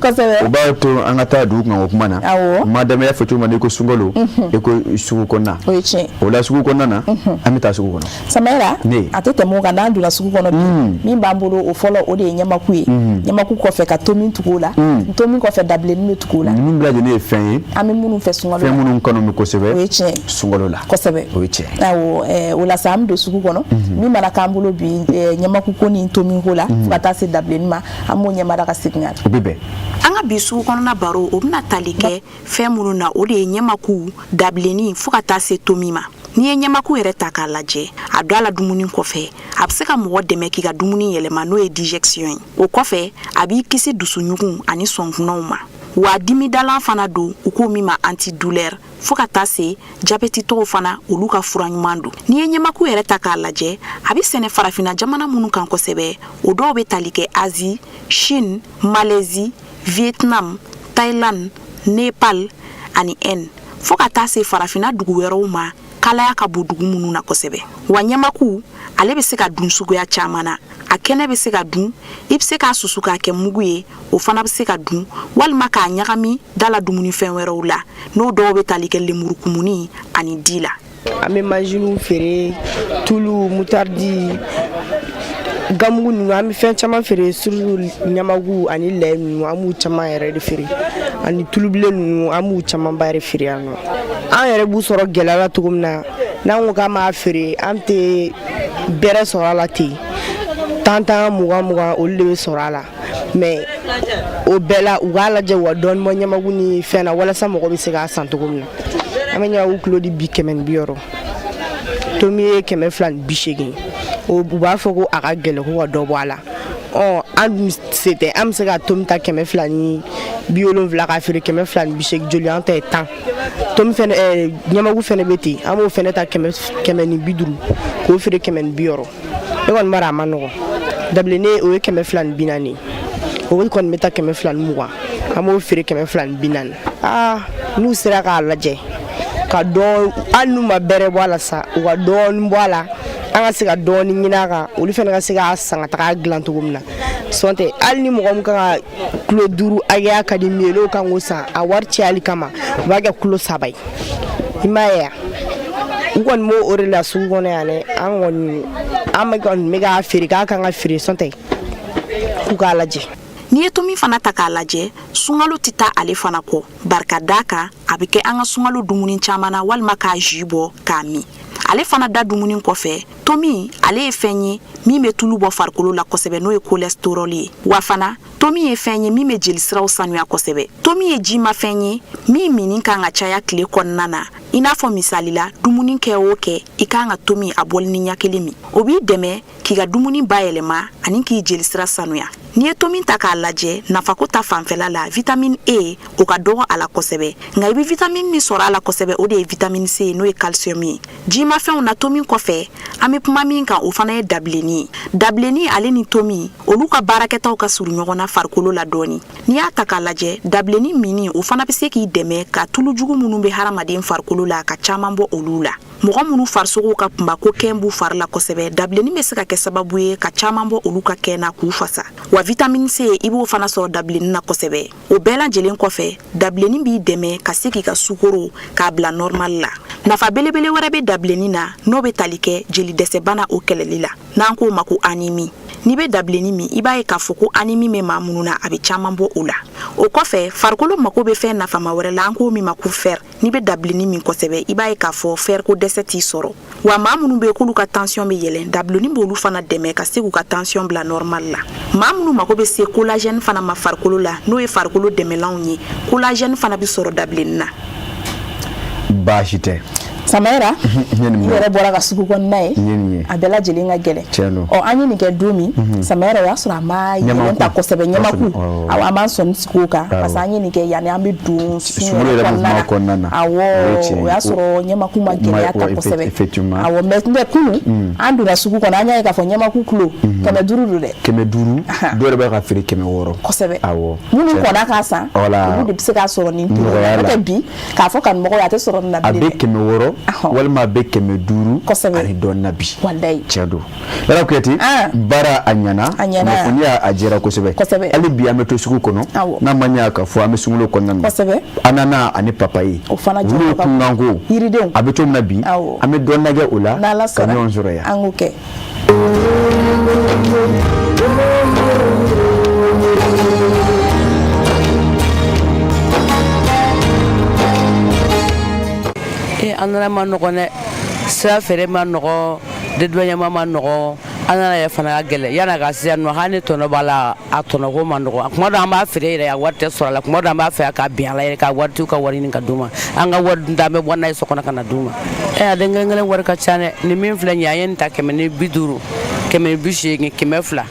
O b'a to an ka taa dugu kan o kuma na. Awɔ. Madame y'a fɔ cogo min na, i ko sunkalo, i ko sugu kɔnɔna. O ye tiɲɛ. O la sugu kɔnɔna na, an bɛ taa sugu kɔnɔ. Samayira, a tɛ tɛmɛ o kan n'an donna sugu kɔnɔ bi. Min b'an bolo o fɔlɔ, o de ye ɲamaku ye. Ɲamaku kɔfɛ ka tomi tugu o la. Tomi kɔfɛ, dabilennin bɛ tugu o la. Ninnu bɛɛ lajɛlen ye fɛn ye. An bɛ minnu fɛ sunkalo la. Fɛn minnu kanu bɛ kosɛbɛ. O ye tiɲɛ. Sunkalo la. Kosɛbɛ. O ye tiɲɛ. Awɔ, o la sa an bɛ don sugu kɔnɔ. Min mana k'an bolo bi, ɲamaku ko ni tomi ko la, fo ka taa se dabilennin ma, an b'o ɲɛmada ka segin ka na. O bɛ bɛn. An ka bi sugu kɔnɔna baro, o bɛna tali kɛ fɛn minnu na, o de ye ɲamaku, dabilennin, fo ka taa se tomi ma. N'i ye ɲamaku yɛrɛ ta k'a lajɛ, a don a la dumuni kɔfɛ, a bɛ se ka mɔgɔ dɛmɛ k'i ka dumuni yɛlɛma, n'o ye digestion ye. O kɔfɛ, a b'i kisi dusuɲugun ani sɔnkunnaw ma, wa dimidalan fana don, u k'o min ma antidouleur, fo ka taa se jabɛtitɔw fana, olu ka fura ɲuman don. N'i ye ɲamaku yɛrɛ ta k'a lajɛ, a bɛ sɛnɛ farafinna jamana minnu kan kosɛbɛ, o dɔw bɛ tali kɛ Asie, Chine, Malaisie, Vietnam, Thaïlande, Népal ani Inde, fo ka taa se farafinna dugu wɛrɛw ma, kalaya ka bon dugu minnu na kosɛbɛ. Wa ɲamaku ale bɛ se ka dun suguya caman na. A kɛnɛ bɛ se ka dun, i bɛ se k'a susu k'a kɛ mugu ye, o fana bɛ se ka dun, walima k'a ɲagami da la dumunifɛn wɛrɛw la, n'o dɔw bɛ tali kɛ lemurukumuni ani di la. An bɛ manjiniw feere, tulu, moutarde, gamugu ninnu, an bɛ fɛn caman feere, surtout ɲamaku ani lɛ ninnu, an b'u caman yɛrɛ de feere, ani tulubilen ninnu, an b'u camanba yɛrɛ feere yan nɔ. An yɛrɛ b'u sɔrɔ gɛlɛya la cogo min na, n'an ko k'an b'a feere, an tɛ bɛrɛ sɔrɔ a la ten. 10 10, 20 20, olu de bɛ sɔrɔ a la. Mais o bɛɛ la, u k'a lajɛ u ka dɔɔnin bɔ ɲamaku ni fɛn na, walasa mɔgɔ bɛ se k'a san cogo min na. An bɛ ɲamaku kilo di bi 160, tomi ye 280. U b'a fɔ ko a ka gɛlɛn, ko ka dɔ bɔ a la. Ɔ, an dun se tɛ, an bɛ se ka tomi ta 270 k'a feere 280, joli an ta ye 10. Tomi fɛnɛ, ɲamaku fɛnɛ bɛ ten, an b'o fɛnɛ ta 150 k'o feere 160. Ne kɔni b'a dɔn a ma nɔgɔn. Dabilennin, o ye 240, o kɔni bɛ ta 220, an b'o feere 240. Aa, n'u sera k'a lajɛ ka dɔ, hali n'u ma bɛrɛ bɔ a la sa, u ka dɔɔnin bɔ a la, an ka se ka dɔɔnin ɲini a kan, olu fana ka se k'a san ka taga dilan cogo min na. Sɔn tɛ, hali ni mɔgɔ min kan ka kilo 5 hakɛya ka di min ye, n'o kan k'o san a wari cayali kama, u b'a kɛ kilo 3 ye. I m'a ye wa? U kɔni b'o o de la sugu kɔnɔ yan dɛ. An kɔni, an bɛ kɔni bɛ k'a feere k'a kan ka feere, sɔn tɛ k'u k'a lajɛ. N'i ye tomi fana ta k'a lajɛ, sunkalo tɛ taa ale fana kɔ, barika d'a kan a bɛ kɛ an ka sunkalo dumuni caman na, walima k'a jus bɔ k'a min. Ale fana da dumuni kɔfɛ, tomi ale ye fɛn ye min bɛ tulu bɔ farikolo la kosɛbɛ, n'o ye cholestérol ye. Wa fana, tomi ye fɛn ye min bɛ jelisiraw sanuya kosɛbɛ. Tomi ye jimafɛn ye min minni kan ka caya tile kɔnɔna na, i n'a fɔ misali la, dumuni kɛ o kɛ, i kan ka tomi a bɔli ni ɲɛ kelen min. O b'i dɛmɛ k'i ka dumuni bayɛlɛma ani k'i jelisira sanuya. N'i ye tomi ta k'a lajɛ, nafako ta fanfɛla la, vitamine E o ka dɔgɔ a la kosɛbɛ, nka i bɛ vitamine min sɔrɔ a la kosɛbɛ, o de ye vitamine C, n'o ye calcium ye. Jimafɛnw na, tomi kɔfɛ, an bɛ kuma min kan, o fana ye dabilennin ye. Dabilennin ale ni tomi, olu ka baarakɛtaw ka surun ɲɔgɔn na farikolo la dɔɔni. N'i y'a ta k'a lajɛ, dabilennin minni o fana bɛ se k'i dɛmɛ ka tulu jugu minnu bɛ hadamaden farikolo la, ka caman bɔ olu la. Mɔgɔ minnu farisogo ka kunba ko kɛn b'u fari la kosɛbɛ, dabilennin bɛ se ka kɛ sababu ye ka caman bɔ olu ka kɛn na k'u fasa. Wa vitamine C, i b'o fana sɔrɔ dabilennin na kosɛbɛ. O bɛɛ lajɛlen kɔfɛ, dabilennin b'i dɛmɛ ka se k'i ka sukoro k'a bila normal la. Nafa belebele wɛrɛ bɛ dabilennin na, n'o bɛ tali kɛ jelidɛsɛbana o kɛlɛli la, n'an k'o ma ko anémie. N'i bɛ dabilennin min, i b'a ye k'a fɔ ko anémie bɛ maa minnu na, a bɛ caman bɔ o la. O kɔfɛ, farikolo mako bɛ fɛn nafama wɛrɛ la, an k'o min ma ko fer. N'i bɛ dabilennin min kosɛbɛ, i b'a ye k'a fɔ fer ko dɛsɛ t'i sɔrɔ. Wa maa minnu bɛ yen k'olu ka tension bɛ yɛlɛn, dabilennin b'olu fana dɛmɛ ka se k'u ka tension bila normal la. Maa minnu mako bɛ se collagène fana ma farikolo la, n'o ye farikolo dɛmɛlanw ye, collagène fana bɛ sɔrɔ dabilennin na. Baasi tɛ. Samayira, i yɛrɛ bɔra ka sugu kɔnɔna ye, a bɛɛ lajɛlen ka gɛlɛn. Ɔ, an ye nin kɛ don min, Samayira, o y'a sɔrɔ a ma yɛlɛn ta kosɛbɛ. Ɲamaku, awɔ, an b'an sɔnni sigi o kan, parce que an ye nin kɛ yanni an bɛ don sun yɛrɛ kɔnɔna na. Awɔ, o y'a sɔrɔ ɲamaku ma gɛlɛya ta kosɛbɛ. Awɔ, mais kunun an donna sugu kɔnɔ, an y'a ye k'a fɔ ɲamaku kilo 500 don dɛ. 500, dɔw yɛrɛ bɛ ka feere 600. Kosɛbɛ. Awɔ, minnu kɔnna k'a san, olu de bɛ se k'a sɔrɔ nin kilo. N'o tɛ bi k'a fɔ kanumɔgɔw ye, a tɛ sɔrɔ nin na bilen dɛ. A bɛ 600 walima a bɛ 500 ani dɔɔnin na bi. Walayi. Tiɲɛ don. Lala Kuyate, baara a ɲɛna, kunnafoniya a jɛra kosɛbɛ. Hali bi an bɛ to sugu kɔnɔ, n'a ma ɲɛ k'a fɔ an bɛ sunkalo kɔnɔna na. Ananas ani papaye. O fana jɔyɔrɔ ka bon. Kunkanko. Yiridenw. A bɛ cogo min na bi, an bɛ dɔɔnin lajɛ o la. N'Ala ka sɔnna. ɲɔgɔn sɔrɔ yan. An k'o kɛ. Ananas ma nɔgɔn dɛ, sira feere ma nɔgɔn, dédouanement ma nɔgɔn, ananas yɛrɛ fana ka gɛlɛn. Yan'a ka se yan nɔ, hali ni tɔnɔ b'a la, a tɔnɔko ma nɔgɔn. Kuma dɔ an b'a feere yɛrɛ, a wari tɛ sɔrɔ a la. Kuma dɔ an b'a fɛ k'a bin a la yɛrɛ, k'a waritigiw ka wari ɲini ka d'u ma. An ka wari dunta, an bɛ bɔ n'a ye so kɔnɔ ka na d'u ma. A den kelen kelen wari ka ca dɛ. Nin min filɛ nin ye, an ye nin ta 150, 180, 200.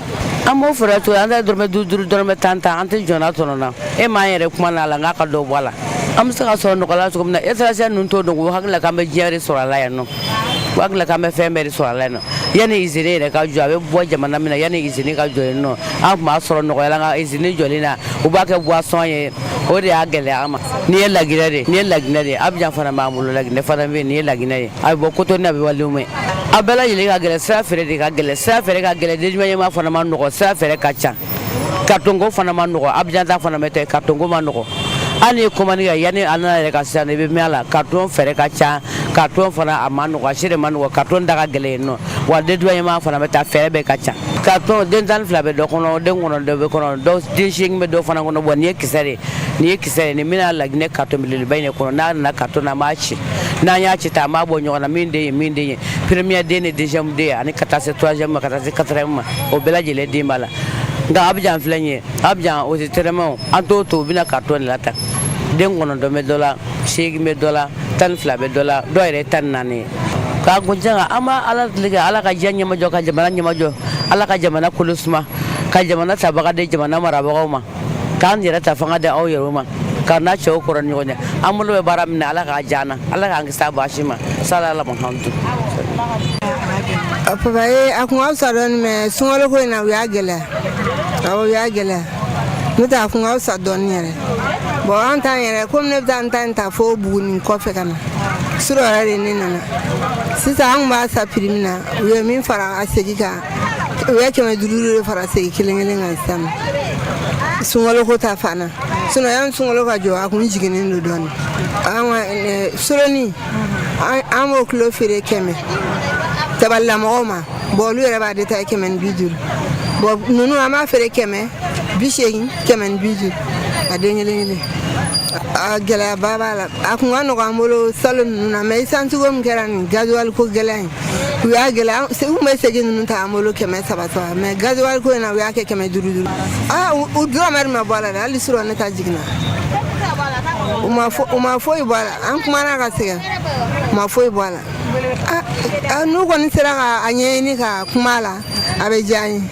An b'o feere cogo, an tɛ dɔrɔmɛ duuru duuru, dɔrɔmɛ tan tan, an tɛ jɔnna tɔnɔ na. E m'an yɛrɛ kuma na a la, n k'a ka dɔ bɔ a la. An bɛ se ka sɔrɔ nɔgɔya la cogo min na, étranger ninnu t'o dɔn. U hakili la k'an bɛ diɲɛ de sɔrɔ a la yan nɔ, u hakili la k'an bɛ fɛn bɛɛ de sɔrɔ a la yan nɔ. Yanni usine yɛrɛ ka jɔ, a bɛ bɔ jamana min na, yanni usine ka jɔ yen nɔ, an tun b'a sɔrɔ nɔgɔya la. Nka usine jɔlen na, u b'a kɛ boisson ye, o de y'a gɛlɛya an ma. Nin ye Laginɛ de ye, nin ye Laginɛ de ye. Abidjan fana b'an bolo, Laginɛ fana bɛ yen. Nin ye Laginɛ ye, a bɛ bɔ Cotonou, a bɛ bɔ Lomé. A bɛɛ lajɛlen ka gɛlɛn, sira feere de ka gɛlɛn, sira feere ka gɛlɛn, dédouanement fana ma nɔgɔ, sira feere ka ca, carton ko fana ma nɔgɔ. Abidjan ta fana bɛ ten, carton ko ma nɔgɔ. Hali n'i ye commande kɛ, yanni ananas yɛrɛ ka se yan, i bɛ mɛn a la. Carton fɛɛrɛ ka ca, carton fana a ma nɔgɔ, a si de ma nɔgɔ. Carton da ka gɛlɛn yen nɔ, wa dédouanement fana bɛ taa, fɛɛrɛ bɛɛ ka ca. Carton den 12 bɛ dɔ kɔnɔ, den 9 bɛ kɔnɔ, dɔw den 8 bɛ dɔ fana kɔnɔ. Bon, nin ye kisɛ de ye, nin ye kisɛ de ye. Nin bɛna Laginɛ carton belebeleba in de kɔnɔ. N'a nana carton na, an b'a ci. N'an y'a ci ta, an b'a bɔ ɲɔgɔn na, min den ye, min den ye, premier den ni deuxième den, ani ka taa se troisième ma, ka taa se quatrième ma, o bɛɛ lajɛlen den b'a la. Nka Abidjan filɛ nin ye, Abidjan o tɛ tɛrɛmɛ, an t'o to, u bɛna carton de la ta. Den 9 bɛ dɔ la, 8 bɛ dɔ la, 12 bɛ dɔ la, dɔw yɛrɛ ye 14 ye. K'a kun kan, an b'a Ala deli ka Ala ka diɲɛ ɲɛmajɔ, ka jamana ɲɛmajɔ, Ala ka jamana kolo suma, ka jamana tabaga di jamana marabagaw ma, k'an yɛrɛ ta fanga di aw yɛrɛw ma, ka n'a cɛw kɔrɔ ni ɲɔgɔn cɛ. An bolo bɛ baara min na, Ala k'a diya an na, Ala k'an kisi a baasi ma. Salala Muhamadu. Papaye a kun ka fisa dɔɔni, mais sunkalo ko in na, u y'a gɛlɛya. Awɔ, u y'a gɛlɛya, n'o tɛ a kun ka fisa dɔɔni yɛrɛ. Bon, an t'an yɛrɛ komi ne bɛ taa n ta in ta fo Buguni kɔfɛ ka na surɔ yɛrɛ de. Ne nana sisan, an kun b'a sa prix min na, u ye min fara a segi kan, u ye 500 de fara segi kelen kelen kan sisan, sunkalo ko ta fan na. Sinon yanni sunkalo ka jɔ, a kun jiginnen don dɔɔni. An ka soroni, an b'o kilo feere 100 tabalilamɔgɔw ma. Bon, olu yɛrɛ b'a détaillé 150. Bon, ninnu an b'a feere 180, 150, a den kelen kelen. A gɛlɛyaba b'a la. A kun ka nɔgɔ an bolo salon ninnu na, mais essence ko min kɛra nin, gasoil ko gɛlɛya in, u y'a gɛlɛya. U tun bɛ segi ninnu ta an bolo 300 saba, mais gasoil ko in na, u y'a kɛ 500 duuru. Aa, u dɔrɔmɛ de ma bɔ a la dɛ. Hali surɔ ne ta jiginna, u ma foyi bɔ a la. An kumana ka sɛgɛn, u ma foyi bɔ a la. N'u kɔni sera ka a ɲɛɲini ka kuma a la, a bɛ diya an ye.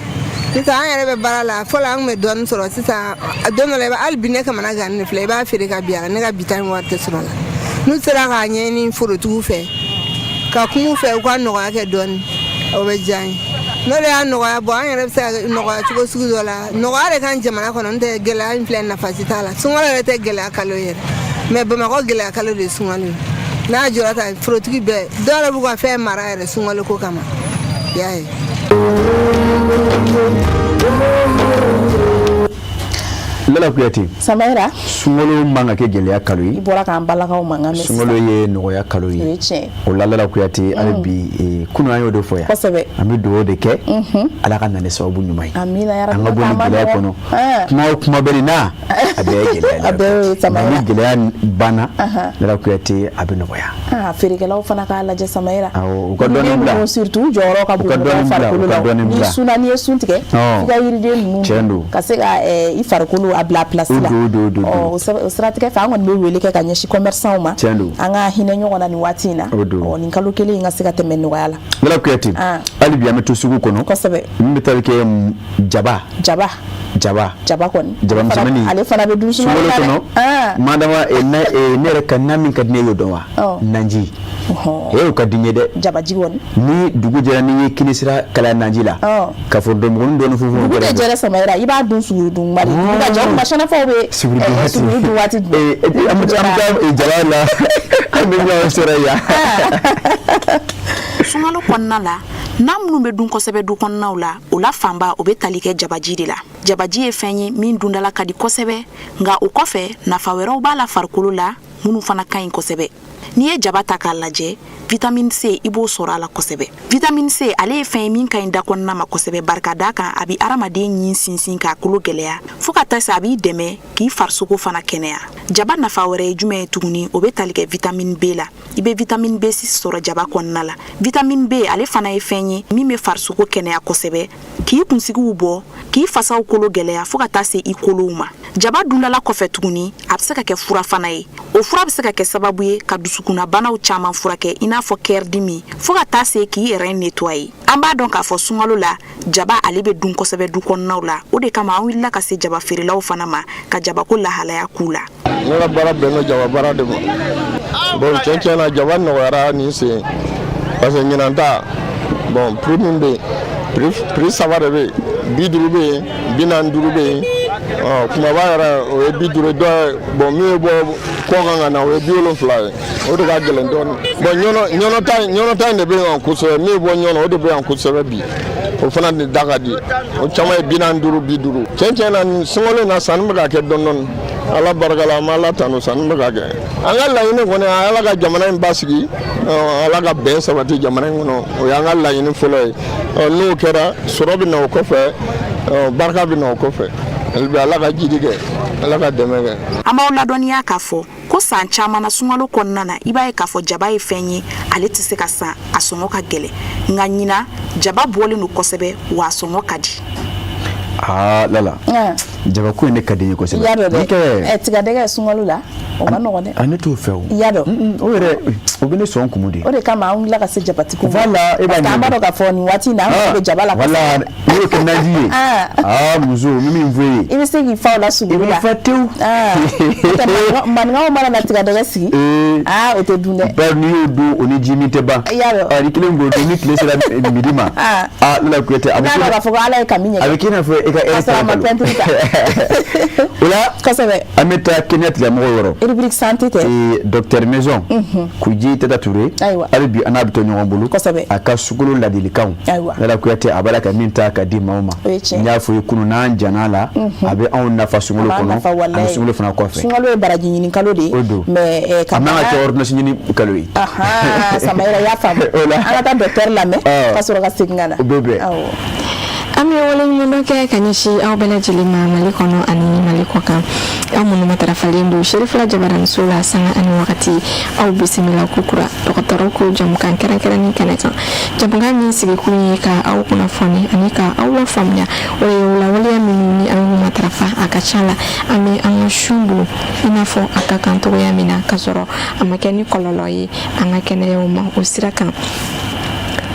Sisan an yɛrɛ bɛ baara la, fɔlɔ an tun bɛ dɔɔnin sɔrɔ. Sisan don dɔ la, hali bi ne kamana gannen filɛ, i b'a feere ka bin a la, ne ka bi ta in wari tɛ sɔrɔ a la. N'u sera k'a ɲɛɲini forotigiw fɛ, ka kuma u fɛ, u ka nɔgɔya kɛ dɔɔnin, o bɛ diya an ye. N'o de y'a nɔgɔya bɔ, an yɛrɛ bɛ se ka nɔgɔya cogo sugu dɔ la. Nɔgɔya de kan jamana kɔnɔ, n'o tɛ gɛlɛya in filɛ, nafa si t'a la. Sunkalo yɛrɛ tɛ gɛlɛya kalo yɛrɛ, mais Bamakɔ gɛlɛya kalo de ye sunkalo ye. N'a jɔra tan, forotigi bɛɛ, dɔw yɛrɛ b'u ka fɛn mara yɛrɛ sunkalo ko kama, i y'a ye. Lala Kuyate. Samayira. Sunkalo man ka kɛ gɛlɛya kalo ye. I bɔra k'an balakaw mankan mɛn sisan. Sunkalo ye nɔgɔya kalo ye. O ye tiɲɛ ye. O la Lala Kuyate, hali bi kunun an y'o de fɔ yan. Kosɛbɛ. An bɛ dugawu de kɛ. Ala ka na ni sababu ɲuman ye. Amina yarabi. An ka bɔ nin gɛlɛya kɔnɔ. Kuma o kuma bɛ nin na, a bɛɛ ye gɛlɛya de ye. A bɛɛ ye Samayira. Ni gɛlɛya banna, Lala Kuyate, a bɛ nɔgɔya. Aa, feerekɛlaw fana k'a lajɛ Samayira. Awɔ, u ka dɔɔnin bila. Surtout u jɔyɔrɔ ka bon mɔgɔw farikolo la. Ni sunna, n'i ye sun tigɛ, f'i ka yiriden ninnu Tiɲɛ don. ka se ka i farikolo a bila place la. O Ɔ, o siratigɛ fɛ, an kɔni bɛ wele kɛ ka ɲɛsin commerçant ma. Tiɲɛ don. An ka hinɛ ɲɔgɔn na nin waati in na. O don. Ɔ, nin kalo kelen in ka se ka tɛmɛ nɔgɔya la. Lala Kuyate, hali bi an bɛ to sugu kɔnɔ. Kosɛbɛ. Min bɛ tali kɛ jaba. Jaba. Jaba. Jaba kɔni. Jaba misɛnmanin. Ale fana bɛ dun sunkalo la dɛ. Kɔnɔ. Madama, ne yɛrɛ ka na min ka di ne ye, o dɔn wa? Naji. E, o ka di n ye dɛ. Jabaji kɔni. Ni dugu jɛra, n'i ye kini sira kalaya naji la. Ka fɔ dɔnmɔgɔnin dɔɔni funfun. Dugu tɛ jɛ dɛ Samayira, i b'a dun suguri dun bari. Dugu ka jɛ, o tuma sɛnɛfɔw bɛ suguri dun waati jumɛn? An bɛ taa jaba la, an bɛ ɲɔgɔn sɔrɔ yan. Sunkalo kɔnɔna la, na minnu bɛ dun kosɛbɛ du kɔnɔnaw la, o la fanba o bɛ tali kɛ jabaji de la. Jabaji ye fɛn ye min dundala ka di kosɛbɛ, nka o kɔfɛ nafa wɛrɛw b'a la farikolo la minnu fana ka ɲi kosɛbɛ. N'i ye jaba ta k'a lajɛ, vitamine C, i b'o sɔrɔ a la kosɛbɛ. Vitamine C, ale ye fɛn ye min ka ɲi da kɔnɔna ma kosɛbɛ, barika da kan a bɛ hadamaden ɲin sinsin k'a kolo gɛlɛya, fo ka taa se a b'i dɛmɛ k'i farisogo fana kɛnɛya. Jaba nafa wɛrɛ ye jumɛn ye tuguni? O bɛ tali kɛ vitamine B la. I bɛ vitamine B6 sɔrɔ jaba kɔnɔna la. Vitamine B, ale fana ye fɛn ye min bɛ farisogo kɛnɛya kosɛbɛ, k'i kunsigiw bɔ, k'i fasaw kolo gɛlɛya, fo ka taa se i kolow ma. Jaba dundala kɔfɛ tuguni, a bɛ se ka kɛ fura fana ye. O fura bɛ se ka kɛ sababu ye ka dusukunnabanaw caman furakɛ, i n'a fɔ kɛridimi, fo ka taa se k'i yɛrɛ nettoyer. An b'a dɔn k'a fɔ sunkalo la, jaba ale bɛ dun kosɛbɛ du kɔnɔnaw la. O de kama an wulila ka se jaba feerelaw fana ma ka jabako lahalaya k'u la. Ne ka baara bɛn bɛ jaba baara de ma. Bon, tiɲɛ tiɲɛ na, jaba nɔgɔyara nin sen, parce que ɲinan ta, bon, prix min bɛ yen, prix saba de bɛ yen: 50 bɛ yen, 45 bɛ yen, kumaba yɛrɛ o ye 50 dɔ. Bon, min bɛ bɔ kɔkan ka na, o ye 70 ye, o de ka gɛlɛn dɔɔnin. Bon, ɲɔnɔ ta in de bɛ yan kosɛbɛ. Min bɛ bɔ ɲɔnɔ, o de bɛ yan kosɛbɛ bi, o fana de da ka di. O caman ye 45, 50. Tiɲɛ tiɲɛ na, nin sunkalo in na, sanni bɛ ka kɛ dɔɔnin dɔɔnin, Ala barika la. An bɛ Ala tanu, sanni bɛ ka kɛ. An ka laɲini kɔni, Ala ka jamana in basigi, Ala ka bɛn sabati jamana in kɔnɔ, o y'an ka laɲini fɔlɔ ye. N'o kɛra, sɔrɔ bɛ na o kɔfɛ, barika bɛ na o kɔfɛ. Hali Ala ka jidi kɛ, Ala ka dɛmɛ kɛ. An b'aw ladɔnniya k'a fɔ ko san caman na, sunkalo kɔnɔna na, i b'a ye k'a fɔ jaba ye fɛn ye, ale tɛ se ka san, a sɔngɔ ka gɛlɛn. Nka ɲinan, jaba bɔlen don kosɛbɛ, wa a sɔngɔ ka di. Aa Lala, jabako in ne ka di n ye kosɛbɛ. I y'a dɔn dɛ, tigadɛgɛ sunkalo la, o ma nɔgɔn dɛ. A, ne t'o fɛ o. I y'a dɔn. O yɛrɛ, o bɛ ne sɔn kumu de. O de kama an wulila ka se jabatigiw ma. Voilà, e b'a ɲɛ. Parce que an b'a dɔn k'a fɔ nin waati in na, an mago bɛ jaba la kosɛbɛ. Voilà, n'i y'o kɛ naji ye. Aa muso, n bɛ min fɔ e ye. I bɛ se k'i fa o la suguri la. I b'i fa tewu. Maninkaw mana na tigadɛgɛ sigi. Aa, o tɛ dun dɛ. Bari n'i y'o dun, o ni ji min tɛ ban. I y'a dɔn. Ni kelen k'o dun, ni tile sera midi ma. Aa Lala Kuyate, a bɛ. N'a dɔn k'a fɔ ko Ala ye kami ɲɛ. A bɛ k'i n'a fɔ e ka Ka sɔrɔ a ma pɛntiri ta. O la. Kosɛbɛ. An bɛ taa kɛnɛya tigilamɔgɔw yɔrɔ. Rubrique santé tɛ. Docteur Maison. Kuji Tata Touré. Ayiwa. Hali bi an n'a bɛ to ɲɔgɔn bolo. Kosɛbɛ. A ka sukolo ladilikanw. Ayiwa. Lala Kuyate, a b'a la ka min ta ka di maaw ma. O ye tiɲɛ. N y'a fɔ i ye kunun, n'an jann'a la. A bɛ anw nafa sunkalo kɔnɔ. Ani sunkalo fana kɔfɛ. Sunkalo ye baraji ɲini kalo de ye. O don. Mais ka. A man ka kɛ ordonnance ɲini kalo ye. Samayira, i y'a faamu. O la. An ka taa docteur lamɛn. Ka sɔrɔ ka segin ka na. O bɛ bɛn. Awɔ. An bɛ waleɲumandɔn kɛ ka ɲɛsin aw bɛɛ lajɛlen ma, Mali kɔnɔ ani Mali kɔ kan, aw minnu matarafalen don Serifila Jabaraniso la sanga ani wagati. Aw bisimila kokura dɔgɔtɔrɔ ko jamukan kɛrɛnkɛrɛnnin kɛnɛ kan, jamukan min sigikun ye ka aw kunnafoni ani ka aw lafaamuya. O ye o lawaleya minnu ni an y'u matarafa, a ka ca la an bɛ an ka sun don i n'a fɔ a ka kan cogoya min na, k'a sɔrɔ a ma kɛ ni kɔlɔlɔ ye an ka kɛnɛyaw ma. O sira kan,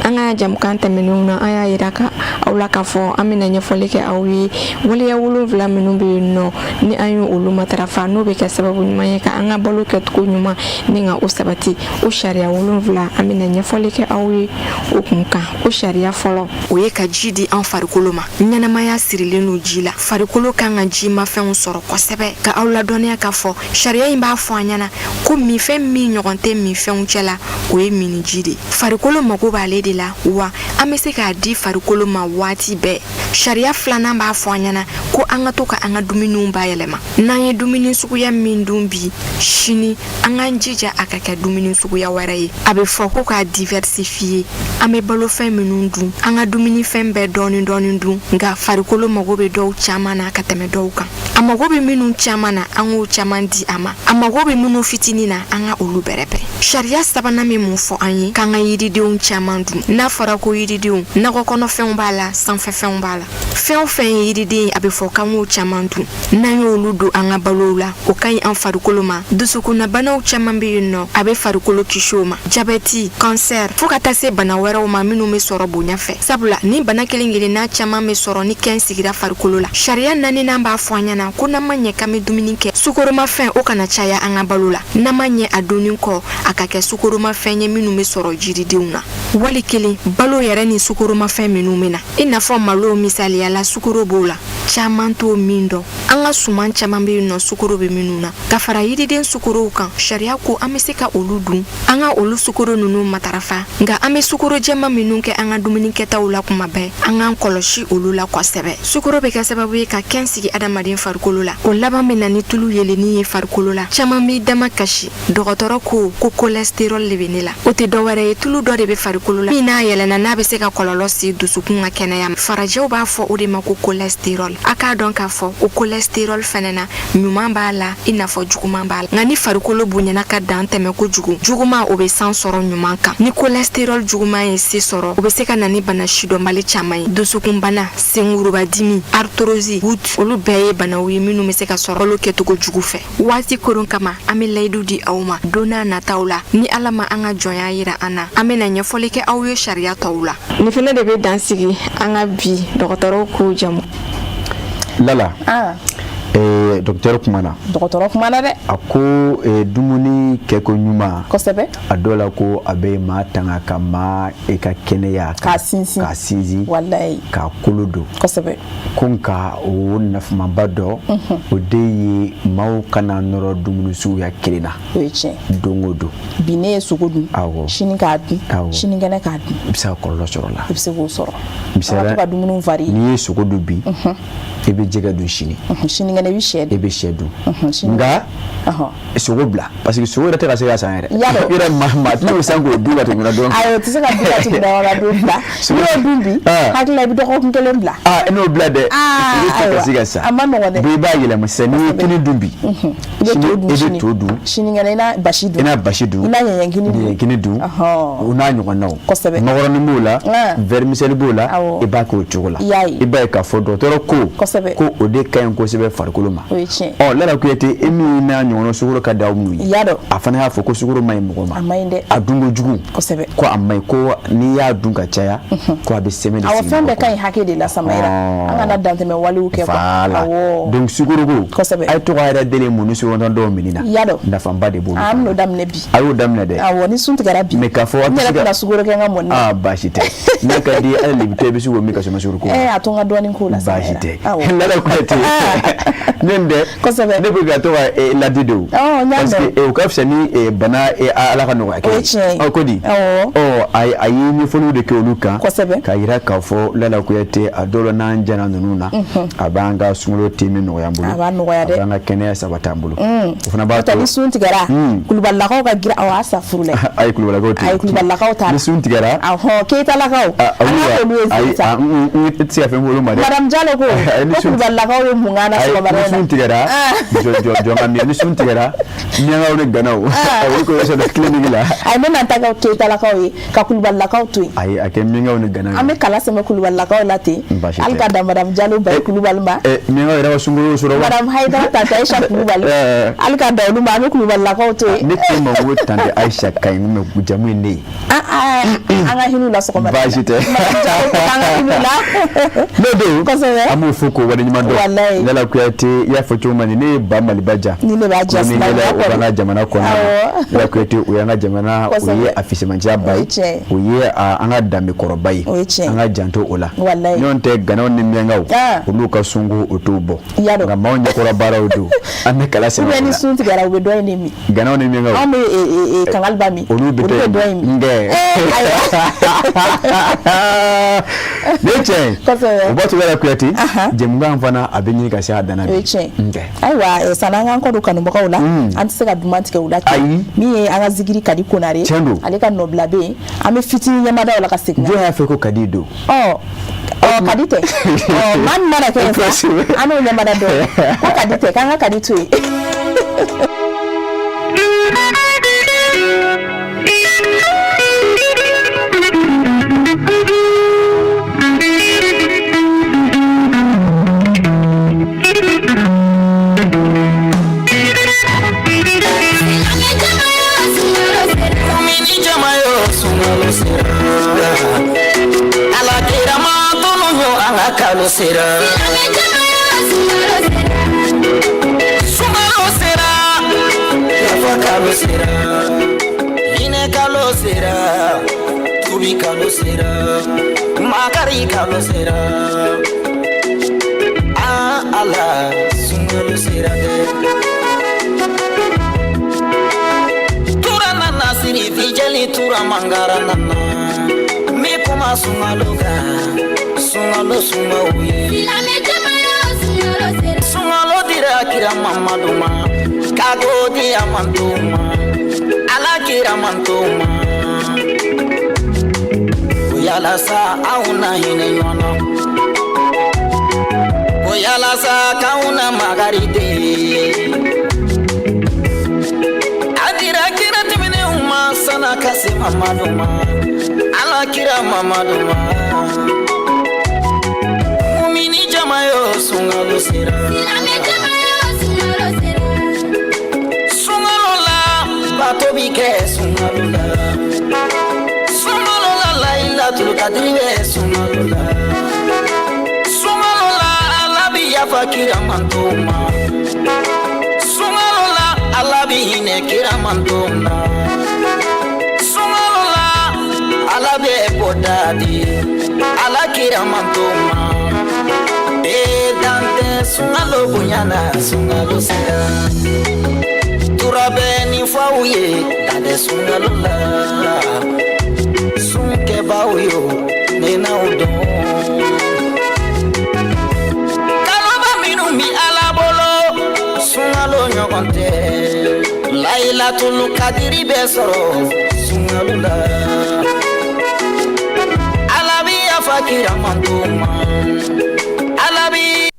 An ka jamukan tɛmɛnenw na, an y'a yira ka aw la k'a fɔ an bɛna ɲɛfɔli kɛ aw ye waleya 7 minnu bɛ yen nɔ, ni an ye olu matarafa, n'o bɛ kɛ sababu ɲuman ye ka an ka balo kɛcogo ɲuman ni ka o sabati. O sariya 7, an bɛna ɲɛfɔli kɛ aw ye o kun kan. O sariya fɔlɔ, o ye ka ji di an farikolo ma. Ɲɛnamaya sirilen don ji la. Farikolo kan ka jimafɛnw sɔrɔ kosɛbɛ. Ka aw ladɔnniya k'a fɔ sariya in b'a fɔ an ɲɛna ko minfɛn min ɲɔgɔn tɛ minfɛnw cɛ la, o ye minniji de. Farikolo mago b'ale de la, wa an bɛ se k'a di farikolo ma waati bɛɛ. Sariya filanan b'a fɔ an ɲɛna ko an ka to ka an ka dumuniw bayɛlɛma. N'an ye dumuni suguya min dun bi, sini an k'an jija a ka kɛ dumuni suguya wɛrɛ ye. A bɛ fɔ ko k'a diversifier. An bɛ balofɛn minnu dun, an ka dumunifɛn bɛɛ dɔɔni dɔɔni dun, nka farikolo mago bɛ dɔw caman na ka tɛmɛ dɔw kan. A mago bɛ minnu caman na, an k'o caman di a ma. A mago bɛ minnu fitinin na, an ka olu bɛrɛbɛn. Sariya sabanan bɛ mun fɔ an ye? K'an ka yiridenw caman dun. N'a fɔra ko yiridenw, nakɔ kɔnɔfɛnw b'a la, sanfɛfɛnw b'a la. Fɛn o fɛn ye yiriden ye, a bɛ fɔ k'an k'o caman dun. N'an y'olu don an ka balow la, o ka ɲi an farikolo ma. Dusukunnabanaw caman bɛ yen nɔ, a bɛ farikolo kisi o ma. Jabɛti, kansɛri, fo ka taa se bana wɛrɛw ma minnu bɛ sɔrɔ bonya fɛ, sabula ni bana kelen kelenna caman bɛ sɔrɔ ni kɛn sigira farikolo la. Sariya naaninan b'a fɔ an ɲɛna ko n'an ma ɲɛ k'an bɛ dumuni kɛ, sukoromafɛn o kana caya an ka balo la. N'an ma ɲɛ a dunni kɔ, a ka kɛ sukoromafɛn ye minnu bɛ sɔrɔ jiridenw na, wali kelen balo yɛrɛ ni sukoromafɛn minnu bɛ na, i n'a fɔ malo misaliya la, sukoro b'o la, caman t'o min dɔn. An ka suman caman bɛ yen nɔ, sukoro bɛ minnu na ka fara yiriden sukorow kan. Sariya ko an bɛ se ka olu dun, an ka olu sukoro ninnu matarafa, nka an bɛ sukoro jɛman minnu kɛ an ka dumuni kɛtaw la kuma bɛɛ, an k'an kɔlɔsi olu la kosɛbɛ. Sukoro bɛ kɛ sababu ye ka kɛn sigi adamaden farikolo la. O laban bɛ na ni tulu yelenni ye farikolo la. Caman b'i dama kasi, dɔgɔtɔrɔ ko ko cholestérol de bɛ ne la. O tɛ dɔwɛrɛ ye, tulu dɔ de bɛ farikolo la min n'a yɛlɛnna, n'a bɛ se ka kɔlɔlɔ se dusukun ka kɛnɛya ma. Farajɛw b'a fɔ o de ma ko cholestérol. A k'a dɔn k'a fɔ o cholestérol fɛnɛ na, ɲuman b'a la i n'a fɔ juguman b'a la, nka ni farikolo bonyana ka dan tɛmɛ kojugu, juguman o bɛ san sɔrɔ ɲuman kan. Ni cholestérol juguman ye se sɔrɔ, o bɛ se ka na ni bana sidɔnbali caman ye: dusukunbana, senkurubadimi, arthrose, goutte. Olu bɛɛ ye banaw ye minnu bɛ se ka sɔrɔ balo kɛcogo jugu fɛ. Waati koron kama, an bɛ layidu di aw ma, don n'a nataw la, ni Ala ma an ka jɔnya yira an na, an bɛna ɲɛfɔli kɛ aw ye sariya tɔw la. Nin fana de bɛ dan sigi an ka bi dɔgɔtɔrɔw ko jamu. Lala, ah. Docteur kumana. Dɔgɔtɔrɔ kumana dɛ. A ko dumuni kɛko ɲuman. Kosɛbɛ. A dɔw la ko a bɛ maa tanga ka maa e ka kɛnɛya. K'a sinsin. K'a sinsin. Walayi. K'a kolo don. Kosɛbɛ. Ko nka o nafamaba dɔ, o de ye maaw kana nɔrɔ dumuni suguya kelen na. O ye tiɲɛ. Don o don. Bi ne ye sogo dun. Awɔ. Sini k'a dun. Awɔ. Sinikɛnɛ k'a dun. I bɛ se ka kɔlɔlɔ sɔrɔ a la. I bɛ se k'o sɔrɔ. Misaliya an ka to ka dumuniw varier. N'i ye sogo dun bi. I bɛ jɛgɛ dun sini. Sinikɛnɛ i bɛ sɛ dun. I bɛ sɛ dun. Nka sogo bila, parce que sogo yɛrɛ tɛ ka se ka san yɛrɛ. Y'a dɔn. Yɛrɛ maa tɛna o san k'o dun ka tɛmɛ dɔrɔn. Ayi, o tɛ se ka dun ka tɛmɛ wala don fila. N'i y'o dun bi, hakili la i bɛ dɔgɔkun kelen bila. Aa, i n'o bila dɛ. I tɛ ka se ka san. A ma nɔgɔn dɛ. Bon, i b'a yɛlɛma sisan, n'i ye kini dun bi. I bɛ to dun sini. I bɛ to dun. Sinikɛnɛ i na basi dun. I na basi dun. I na ɲɛɲɛkini dun. Ɲɛɲɛkini dun. O n'a ɲɔgɔnnaw. Kosɛbɛ. Makɔrɔni b'o la. Vermicelle b'o la. I b'a k'o cogo la. I y'a ye. I b'a ye k'a fɔ dɔgɔtɔrɔ ko. Kosɛbɛ. Ko o de ka ɲi kosɛbɛ farikolo ma. O ye tiɲɛ. Ɔ, Lala Kuyate, e min n'a ɲɔgɔnna sukaro ka di aw minnu ye. I y'a dɔn. A fana y'a fɔ ko sukaro man ɲi mɔgɔ ma. A man ɲi dɛ. A dunko jugu. Kosɛbɛ. Ko a man ɲi, ko n'i y'a dun ka caya. Ko a bɛ sɛmɛ de Awɔ, sigi fɛn mɔgɔ bɛɛ ka kɔnɔ. ɲi hakɛ de la, Samayira. An kana dantɛmɛ walew kɛ quoi. Voilà. Awɔ. Donc sukaro ko. Kosɛbɛ. A ye to k'a yɛrɛ deli mun ni sukaro dɔw minni na. I y'a dɔn. Nafaba de b'olu. An bɛn'o daminɛ bi. A y'o daminɛ dɛ. Awɔ, ni sun tigɛra bi. Mais k'a fɔ n yɛrɛ tɛna sukaro kɛ n ka mɔni na. Aa, baasi tɛ. N'a ka di hali Lipton i bɛ se k'o min ka sɔrɔ i ma sukaro k'o la. Ɛɛ, a to n ka dɔɔnin k'o la. Baasi tɛ. Lala Kuyate. Ne dɛ. Kosɛbɛ. Ne bɛ ka to ka ladi de o. Ɔ, n y'a mɛn. Parce que o ka fisa ni bana Ala ka nɔgɔya kɛ. O ye tiɲɛ ye. Ɔ, ko di. Awɔ. Ɔ, a ye ɲɛfɔliw de kɛ olu kan. Kosɛbɛ. K'a jira k'a fɔ Lala Kuyate, a dɔw la n'an jana ninnu na. A b'an ka sunkalo teme nɔgɔya an bolo. A b'a nɔgɔya dɛ. A b'an ka kɛnɛya sabati an bolo. O fana b'a to. Ni sun tigɛra. Kulubalilakaw ka girin, awɔ, a safurulɛ. Ayi, kulubalilakaw tɛ. Ayi, kulubalilakaw t'a la. Ni sun tigɛra. Ahɔn, keyitalakaw. An ka olu ye sisan. Ayi, n tɛ se ka fɛn fɔ olu ma dɛ. Madame Jalo ko ko kulubalilakaw ye mun k'an na sɔgɔmada in na? Ni sun tigɛra, jɔ jɔ ka ni sun tigɛra, miyankaw ni ganaw, olu ko sɔrɔ clinique la. Ayi, ne na ta kɛ keyitalakaw ye ka kulubalilakaw to yen. Ayi, a kɛ miyankaw ni ganaw ye. An bɛ kala sɛmɛ kulubalilakaw la ten. Baasi tɛ. Hali ka dan Madame Jalo Bayi Kulubali ma. Miyankaw yɛrɛ ka sunkalo sɔrɔ wa? Madame Hayidara Tante Ayisa Kulubali. Hali ka dan olu ma, an bɛ kulubalilakaw to yen. Ne ko ma ko Tante Ayisa ka ɲi, mais jamu ye ne ye. An ka hinɛ u la sɔgɔmada in na. Baasi tɛ. Madame Jalo ko k'an ka hinɛ u la. Ne don. Kosɛbɛ. An b'o fo k'o waleɲuman dɔn. Walayi. Lala Kuyate, i y'a fɔ cogo min na, ne ye ba Maliba ja. Ni ne b'a ja Ni sinankunya yɛlɛ o b'an ka jamana kɔnɔ. Awɔ. Lala Kuyate, o y'an ka jamana, o Kosɛbɛ. ye a fisamanciya ba O ye. ye tiɲɛ ye. O ye an ka danbekɔrɔba ye. O ye tiɲɛ ye. An ka janto o la. Walayi. Ɲɔgɔn tɛ ganaw ni miyankaw. Olu ka sunko o t'o bɔ. I y'a dɔn. Nka maaw ɲɛkɔrɔ baaraw don. An bɛ kala Ou sɛmɛ bien o ni la. sun tigɛra, u bɛ dɔ in de min. Ganaw ni miyankaw. Anw bɛ kangaliba min. Olu bɛ dɔ in min. Nkɛ. Ne tiɲɛ. Kosɛbɛ. O b'a to Lala Kuyate. Jɛmukan fana a bɛ ɲini ka se a dan na O ye bi. tiɲɛ. Nkɛ. Ayiwa, sanni an k'an kɔ don kanubagaw la, an tɛ se ka duman tigɛ u la ten. Ayi. Min ye an ka zikiri Kadi Konare. Tiɲɛ don. Ale ka nɔbila bɛ yen. An bɛ fitinin ɲɛmada o la ka segin. Jɔn y'a fɔ ko Kadi don? Ɔ ɔ Kadi tɛ. Ɔ maa min mana kɛ yen sa, an n'o ɲɛmada dɔn. Ko Kadi tɛ, k'an ka Kadi to yen. Mumini jama yo sunkalo sera, Ala kira ma tunu yo an ka kalo sera. Sunkalo sera, yafa kalo sera, hinɛ kalo sera, tubi kalo sera, makari kalo sera. Ah Ala, sunkalo sera dɛ. Tura nana siri fijɛli tura mangara nana mi kuma sunkalo kan, sunkalo sunbaw ye. Sunkalo dira kira Mamadu ma, kago di a manto ma, Ala kira manto ma. O yalasa anw na hinɛ ɲɔgɔn na, o yalasa k'anw na makari de. A dira kira tɛmɛnenw ma san'a ka se Mamadu ma, Ala kira Mamadu ma. Mumini jama yo sunkalo sera. Sunkalo la bato bi kɛ sunkalo la. Sunkalo la layilatul kadiri bɛ sunkalo la. Sunkalo la Ala bi yafa kira mantonw ma. Sunkalo la Ala bi hinɛ kira mantonw na. Sunkalo la Ala bɛ bɔda di Ala kira mantonw ma. Ee dan tɛ sunkalo bonya na, sunkalo sera. Tura bɛ nin fɔ aw ye dan tɛ sunkalo la. Sunkɛbaw yo ne n'aw dɔn. Kaloba minnu bi Ala bolo, sunkalo ɲɔgɔn tɛ. Layilatul kadiri bɛ sɔrɔ sunkalo la. Ala bi yafa kira mantonw ma. Ala bi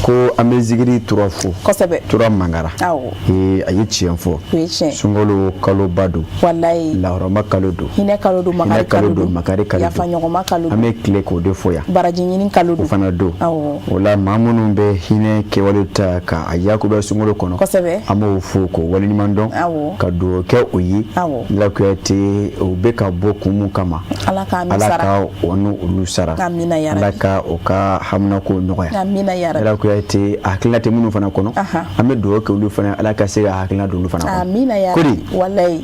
Ko an bɛ zikiri tura fo. Kosɛbɛ. Tura mangara. Awɔ. A ye tiɲɛ fɔ. O ye tiɲɛ. Sunkalo kaloba don. Walayi. Lahɔrɔma kalo don. Hinɛ kalo don, makari Hinɛ kalo kalo don, don. makari kalo don. Yafaɲɔgɔnma kalo don. An bɛ tile k'o de fɔ yan. Baraji ɲini kalo don. O fana don. Awɔ. O la maa minnu bɛ hinɛ kɛwale ta ka a yakubaya sunkalo kɔnɔ. Kosɛbɛ. An b'o fo k'o waleɲuman dɔn. Awɔ. Ka dugawu kɛ o ye. Awɔ. Lala Kuyate, o bɛ ka bɔ kun mun kama. Ala k'an Ala sara. ka o ni olu sara. Amina ya Rabbi. Ala ka o ka haminako nɔgɔya. Amina ya Rabbi. Lala Kuyate, a hakilina tɛ minnu fana kɔnɔ. An bɛ dugawu kɛ olu fana, Ala ka se ka hakilina don olu fana kɔnɔ. Amina ya Kodi. Rabbi. Walayi.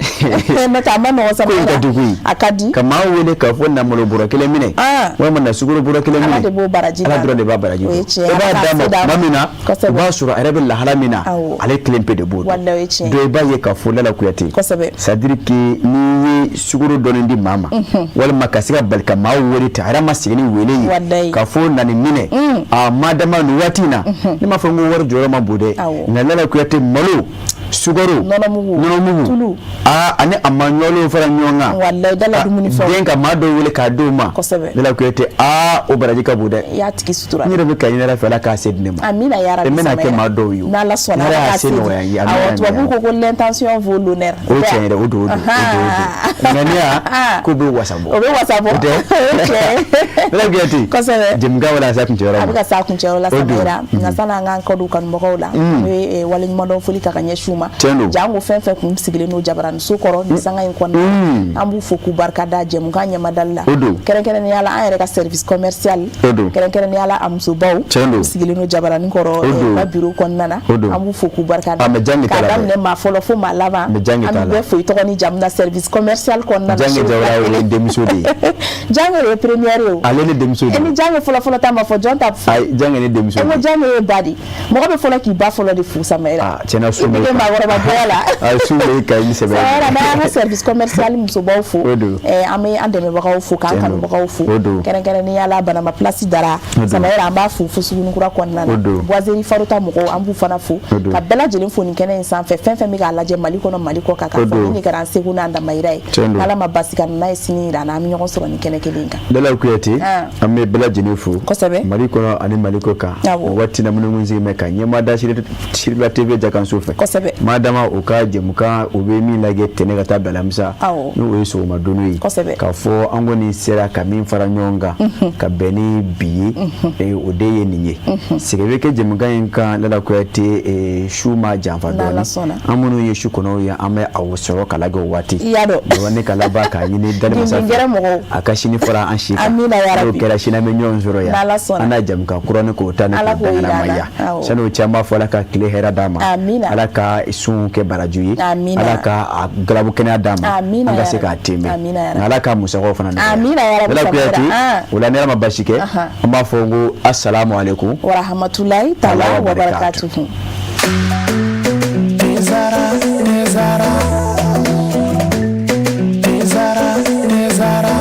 N'o tɛ a ma nɔgɔn sa. Ko in ka di koyi. A ka di. Ka maa wele k'a fɔ na malo bɔrɔ kelen minɛ. Walima na sukaro bɔrɔ kelen Ala minɛ. de b'o baraji Ala d'a dɔrɔn de b'a baraji O ye dɔn. tiɲɛ ye. E b'a Ala k'a d'a se ma d'a tuma ma. min na, Kosɛbɛ. o b'a sɔrɔ a yɛrɛ bɛ lahala min na, Awɔ. ale kelen pe de b'o dɔn. Walayi, o ye tiɲɛ ye. Dɔ i b'a ye k'a fɔ Lala Kuyate. Kosɛbɛ. C'est à dire que n'i ye sukaro dɔɔni di maa ma, walima ka se ka bali ka maa wele ten, a yɛrɛ ma sigi ni wele ye. Walayi. K'a fɔ na nin minɛ. A ma dama nin waati in na, ne m'a fɔ n ko wari jɔyɔrɔ ma bon dɛ. Awɔ. Nka Lala Kuyate, malo Sukaro, nɔnɔmugu, tulu, aa, ani a ma ɲɔgɔnw fara ɲɔgɔn kan. Walayi, dala dumuni fɛnw. Den ka maa dɔw wele k'a d'o ma. Lala Kuyate, aa, o baraji ka bon dɛ. I y'a tigi sutura. N yɛrɛ bɛ ka ɲini Ala fɛ, Ala k'a se di ne ma. Amina ya rabi. N bɛna kɛ maa dɔw ye. N'Ala sɔnna. Ala y'a se nɔgɔya n ye. Awɔ, tubabuw ko ko l'intention vaut l'honneur. O tiɲɛ yɛrɛ, o don, o don, o don, o don. Ŋaniya k'o bɛ wasa bɔ. O bɛ wasa bɔ. O tɛ. Lala Kuyate. Kosɛbɛ. Jɛmukan wala sa kuncɛyɔrɔ ma. A bɛ ka s'a kuncɛyɔrɔ la, Samayira. Nka sanni an k'an kɔ don kanubagaw la, an bɛ waleɲumandɔn foli ta ka ɲɛsin u ma. Tiɲɛ don. Janko fɛn fɛn kun sigilen don jabaraniso kɔrɔ nin sanga in kɔnɔna, an b'u fo k'u barika da jɛmukan ɲɛmadali la. O don. Kɛrɛnkɛrɛnnenya la, an yɛrɛ ka service commercial. O don. Kɛrɛnkɛrɛnnenya la, a musobaw. Tiɲɛ don. U sigilen don jabarani kɔrɔ O don. u ka bureau kɔnɔna na. O don. An b'u fo k'u barika da. Ah, mais Jange t'a K'a la dɛ. daminɛ maa fɔlɔ fo maa laban. Mais Jange An t'a bɛ la. bɛɛ fo i tɔgɔ ni jamu na service commercial kɔnɔna na. Jange Jawara, o ye denmuso de ye. Jange de ye première ye o. Ale ne denmuso de E ye. ni Jange fɔlɔ fɔlɔ ta ma fɔ, jɔn ta fɔ? Ayi, Jange ne denmuso E de ko ye. Jange ye ba de. Mɔgɔ bɛ fɔlɔ k'i ba fɔlɔ de fo, Samayira. Ah, tiɲɛna, su I bɛ bɛ kan. maakɔrɔba bɔya la. Ah, su bɛ kan i ni sɛbɛ. Samayira, n'an y'an ka service commercial musobaw fo. O don. An bɛ an dɛmɛbagaw fo, k'an Tiɲɛ don. kanubagaw fo. O don. Kɛrɛnkɛrɛnnenya la, Banama Place Dara. O don. Samayira, an b'a fo fo Sugunikura kɔnɔna na. O don. Boiserie Farota mɔgɔw, an b'u fana fo. O don. Ka bɛɛ lajɛlen fo nin kɛnɛ in sanfɛ. Fɛn fɛn bɛ k'a lajɛ Mali kɔnɔ, Mali kɔ kan, k'a O fɔ don. nin de kɛra an seko n'an damayira ye. Tiɲɛ don. Ala ma basi ka n'a ye sini yira an na, an bɛ ɲɔgɔn sɔrɔ nin kɛnɛ kelen in kan. Lala Kuyate, Ah. an bɛ bɛɛ lajɛlen fo. Kosɛbɛ. Mali kɔnɔ ani Mali kɔ kan. Awɔ. O waati na, minnu kun sigilen bɛ ka ɲɛmaa da Sirila TV jakanso fɛ. Kosɛbɛ. Madama o ka jɛmukan, o bɛ min lajɛ tɛnɛ ka taa bila alamisa. Awɔ. N'o ye sɔgɔma doni ye. Kosɛbɛ. K'a fɔ an kɔni sera ka min fara ɲɔgɔn kan, ka bɛn ni bi ye, o de ye nin ye. Sɛgɛn bɛ kɛ jɛmukan in kan, Lala Kuyate, su ma janfa N'Ala dɔɔni. sɔnna. An minnu ye su kɔnɔw ye, an bɛ aw sɔrɔ ka lajɛ o waati. I y'a dɔn. Dɔgɔnin ka laban k'a ɲini dali masa Dindin gɛrɛ fɛ. mɔgɔw. A ka sini fara an si kan. Amina ya N'o Rabbi. kɛra, sini an bɛ ɲɔgɔn sɔrɔ yan. N'Ala sɔnna. An n'a jɛmukan kura ni k'o ta ni Ala k'o k'o yira an na. danganamaya. Awɔ. Sani o cɛ, an b'a fɔ Ala ka tile hɛrɛ d'a ma. Amina. Ala ka sun kɛ baraji ye. Amina. Ala ka a galabu kɛnɛya d'a ma. Amina An ka ya se k'a Rabbi. tɛmɛ. Amina ya Rabbi. Nka Ala ka musakaw fana nɔgɔya. Amina ya Rabbi. Lala Kuyate, Ah. o la ni Ala ma basi kɛ, Ahan. an b'a fɔ ko asalamu aleykum. Wa rahmatulahi taala Wa wa barakatuhu. Tezara, Tezara, Tezara, Tezara.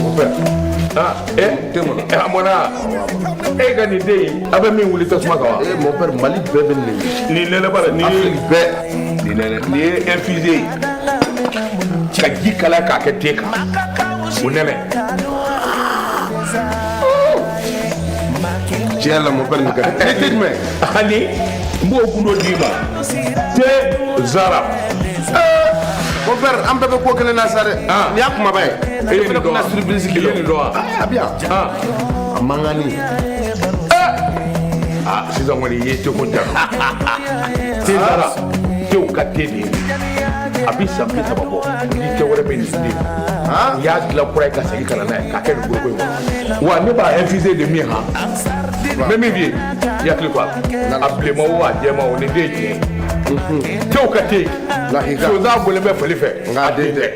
Mon père. Ah, eh, a mɔna. E ka nin den in, a bɛ min wuli tasuma kan wa? Eh, mon père, Mali bɛɛ bɛ nin de. Nin nɛnɛ b'a la, nin ye Afrique bɛɛ. Nin nɛnɛ, nin ye infusé ye. Ka ji kalaya k'a kɛ te kan. O nɛnɛ. Tiɲɛ la, mon père, nin ka di. Ni te jumɛn? Ani n b'o gundo d'i ma. Te Zara. Mon père, an bɛɛ bɛ ko kelen na sa dɛ. Nin y'a kumaba ye. E ye nin dɔn wa? Fana surprise I k'i ye la. nin dɔn wa? A bɛ yan. A mankanni. Ah, sisan kɔni i ye teko ja. Te Zara, tew ka te de ye. A bɛ san 30 bɔ. Ni tɛ wɛrɛ bɛ nin den. U y'a dilan kura ye ka segin ka na n'a ye k'a kɛ nin foroko in kɔnɔ. Wa ne b'a infuser de min han. N bɛ min f'i ye, i hakili to a la. A bilenman o, a jɛman o, nin den ye tiɲɛ ye. Tew ka te. Sonsan bɔlen bɛ fali fɛ. Nka a den tɛ.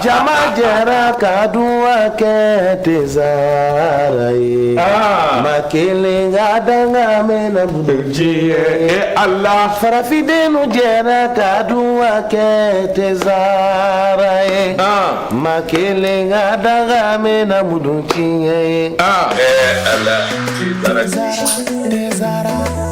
Jama jɛra ka duwa kɛ Tezara ye. Ma kelen ka danga mɛna diɲɛ e Ala. Farafindenw jɛra ka duwa kɛ Tezara ye. Ma kelen ka danga mɛna mudu tiɲɛ ye. Ala, Tezara. Tezara.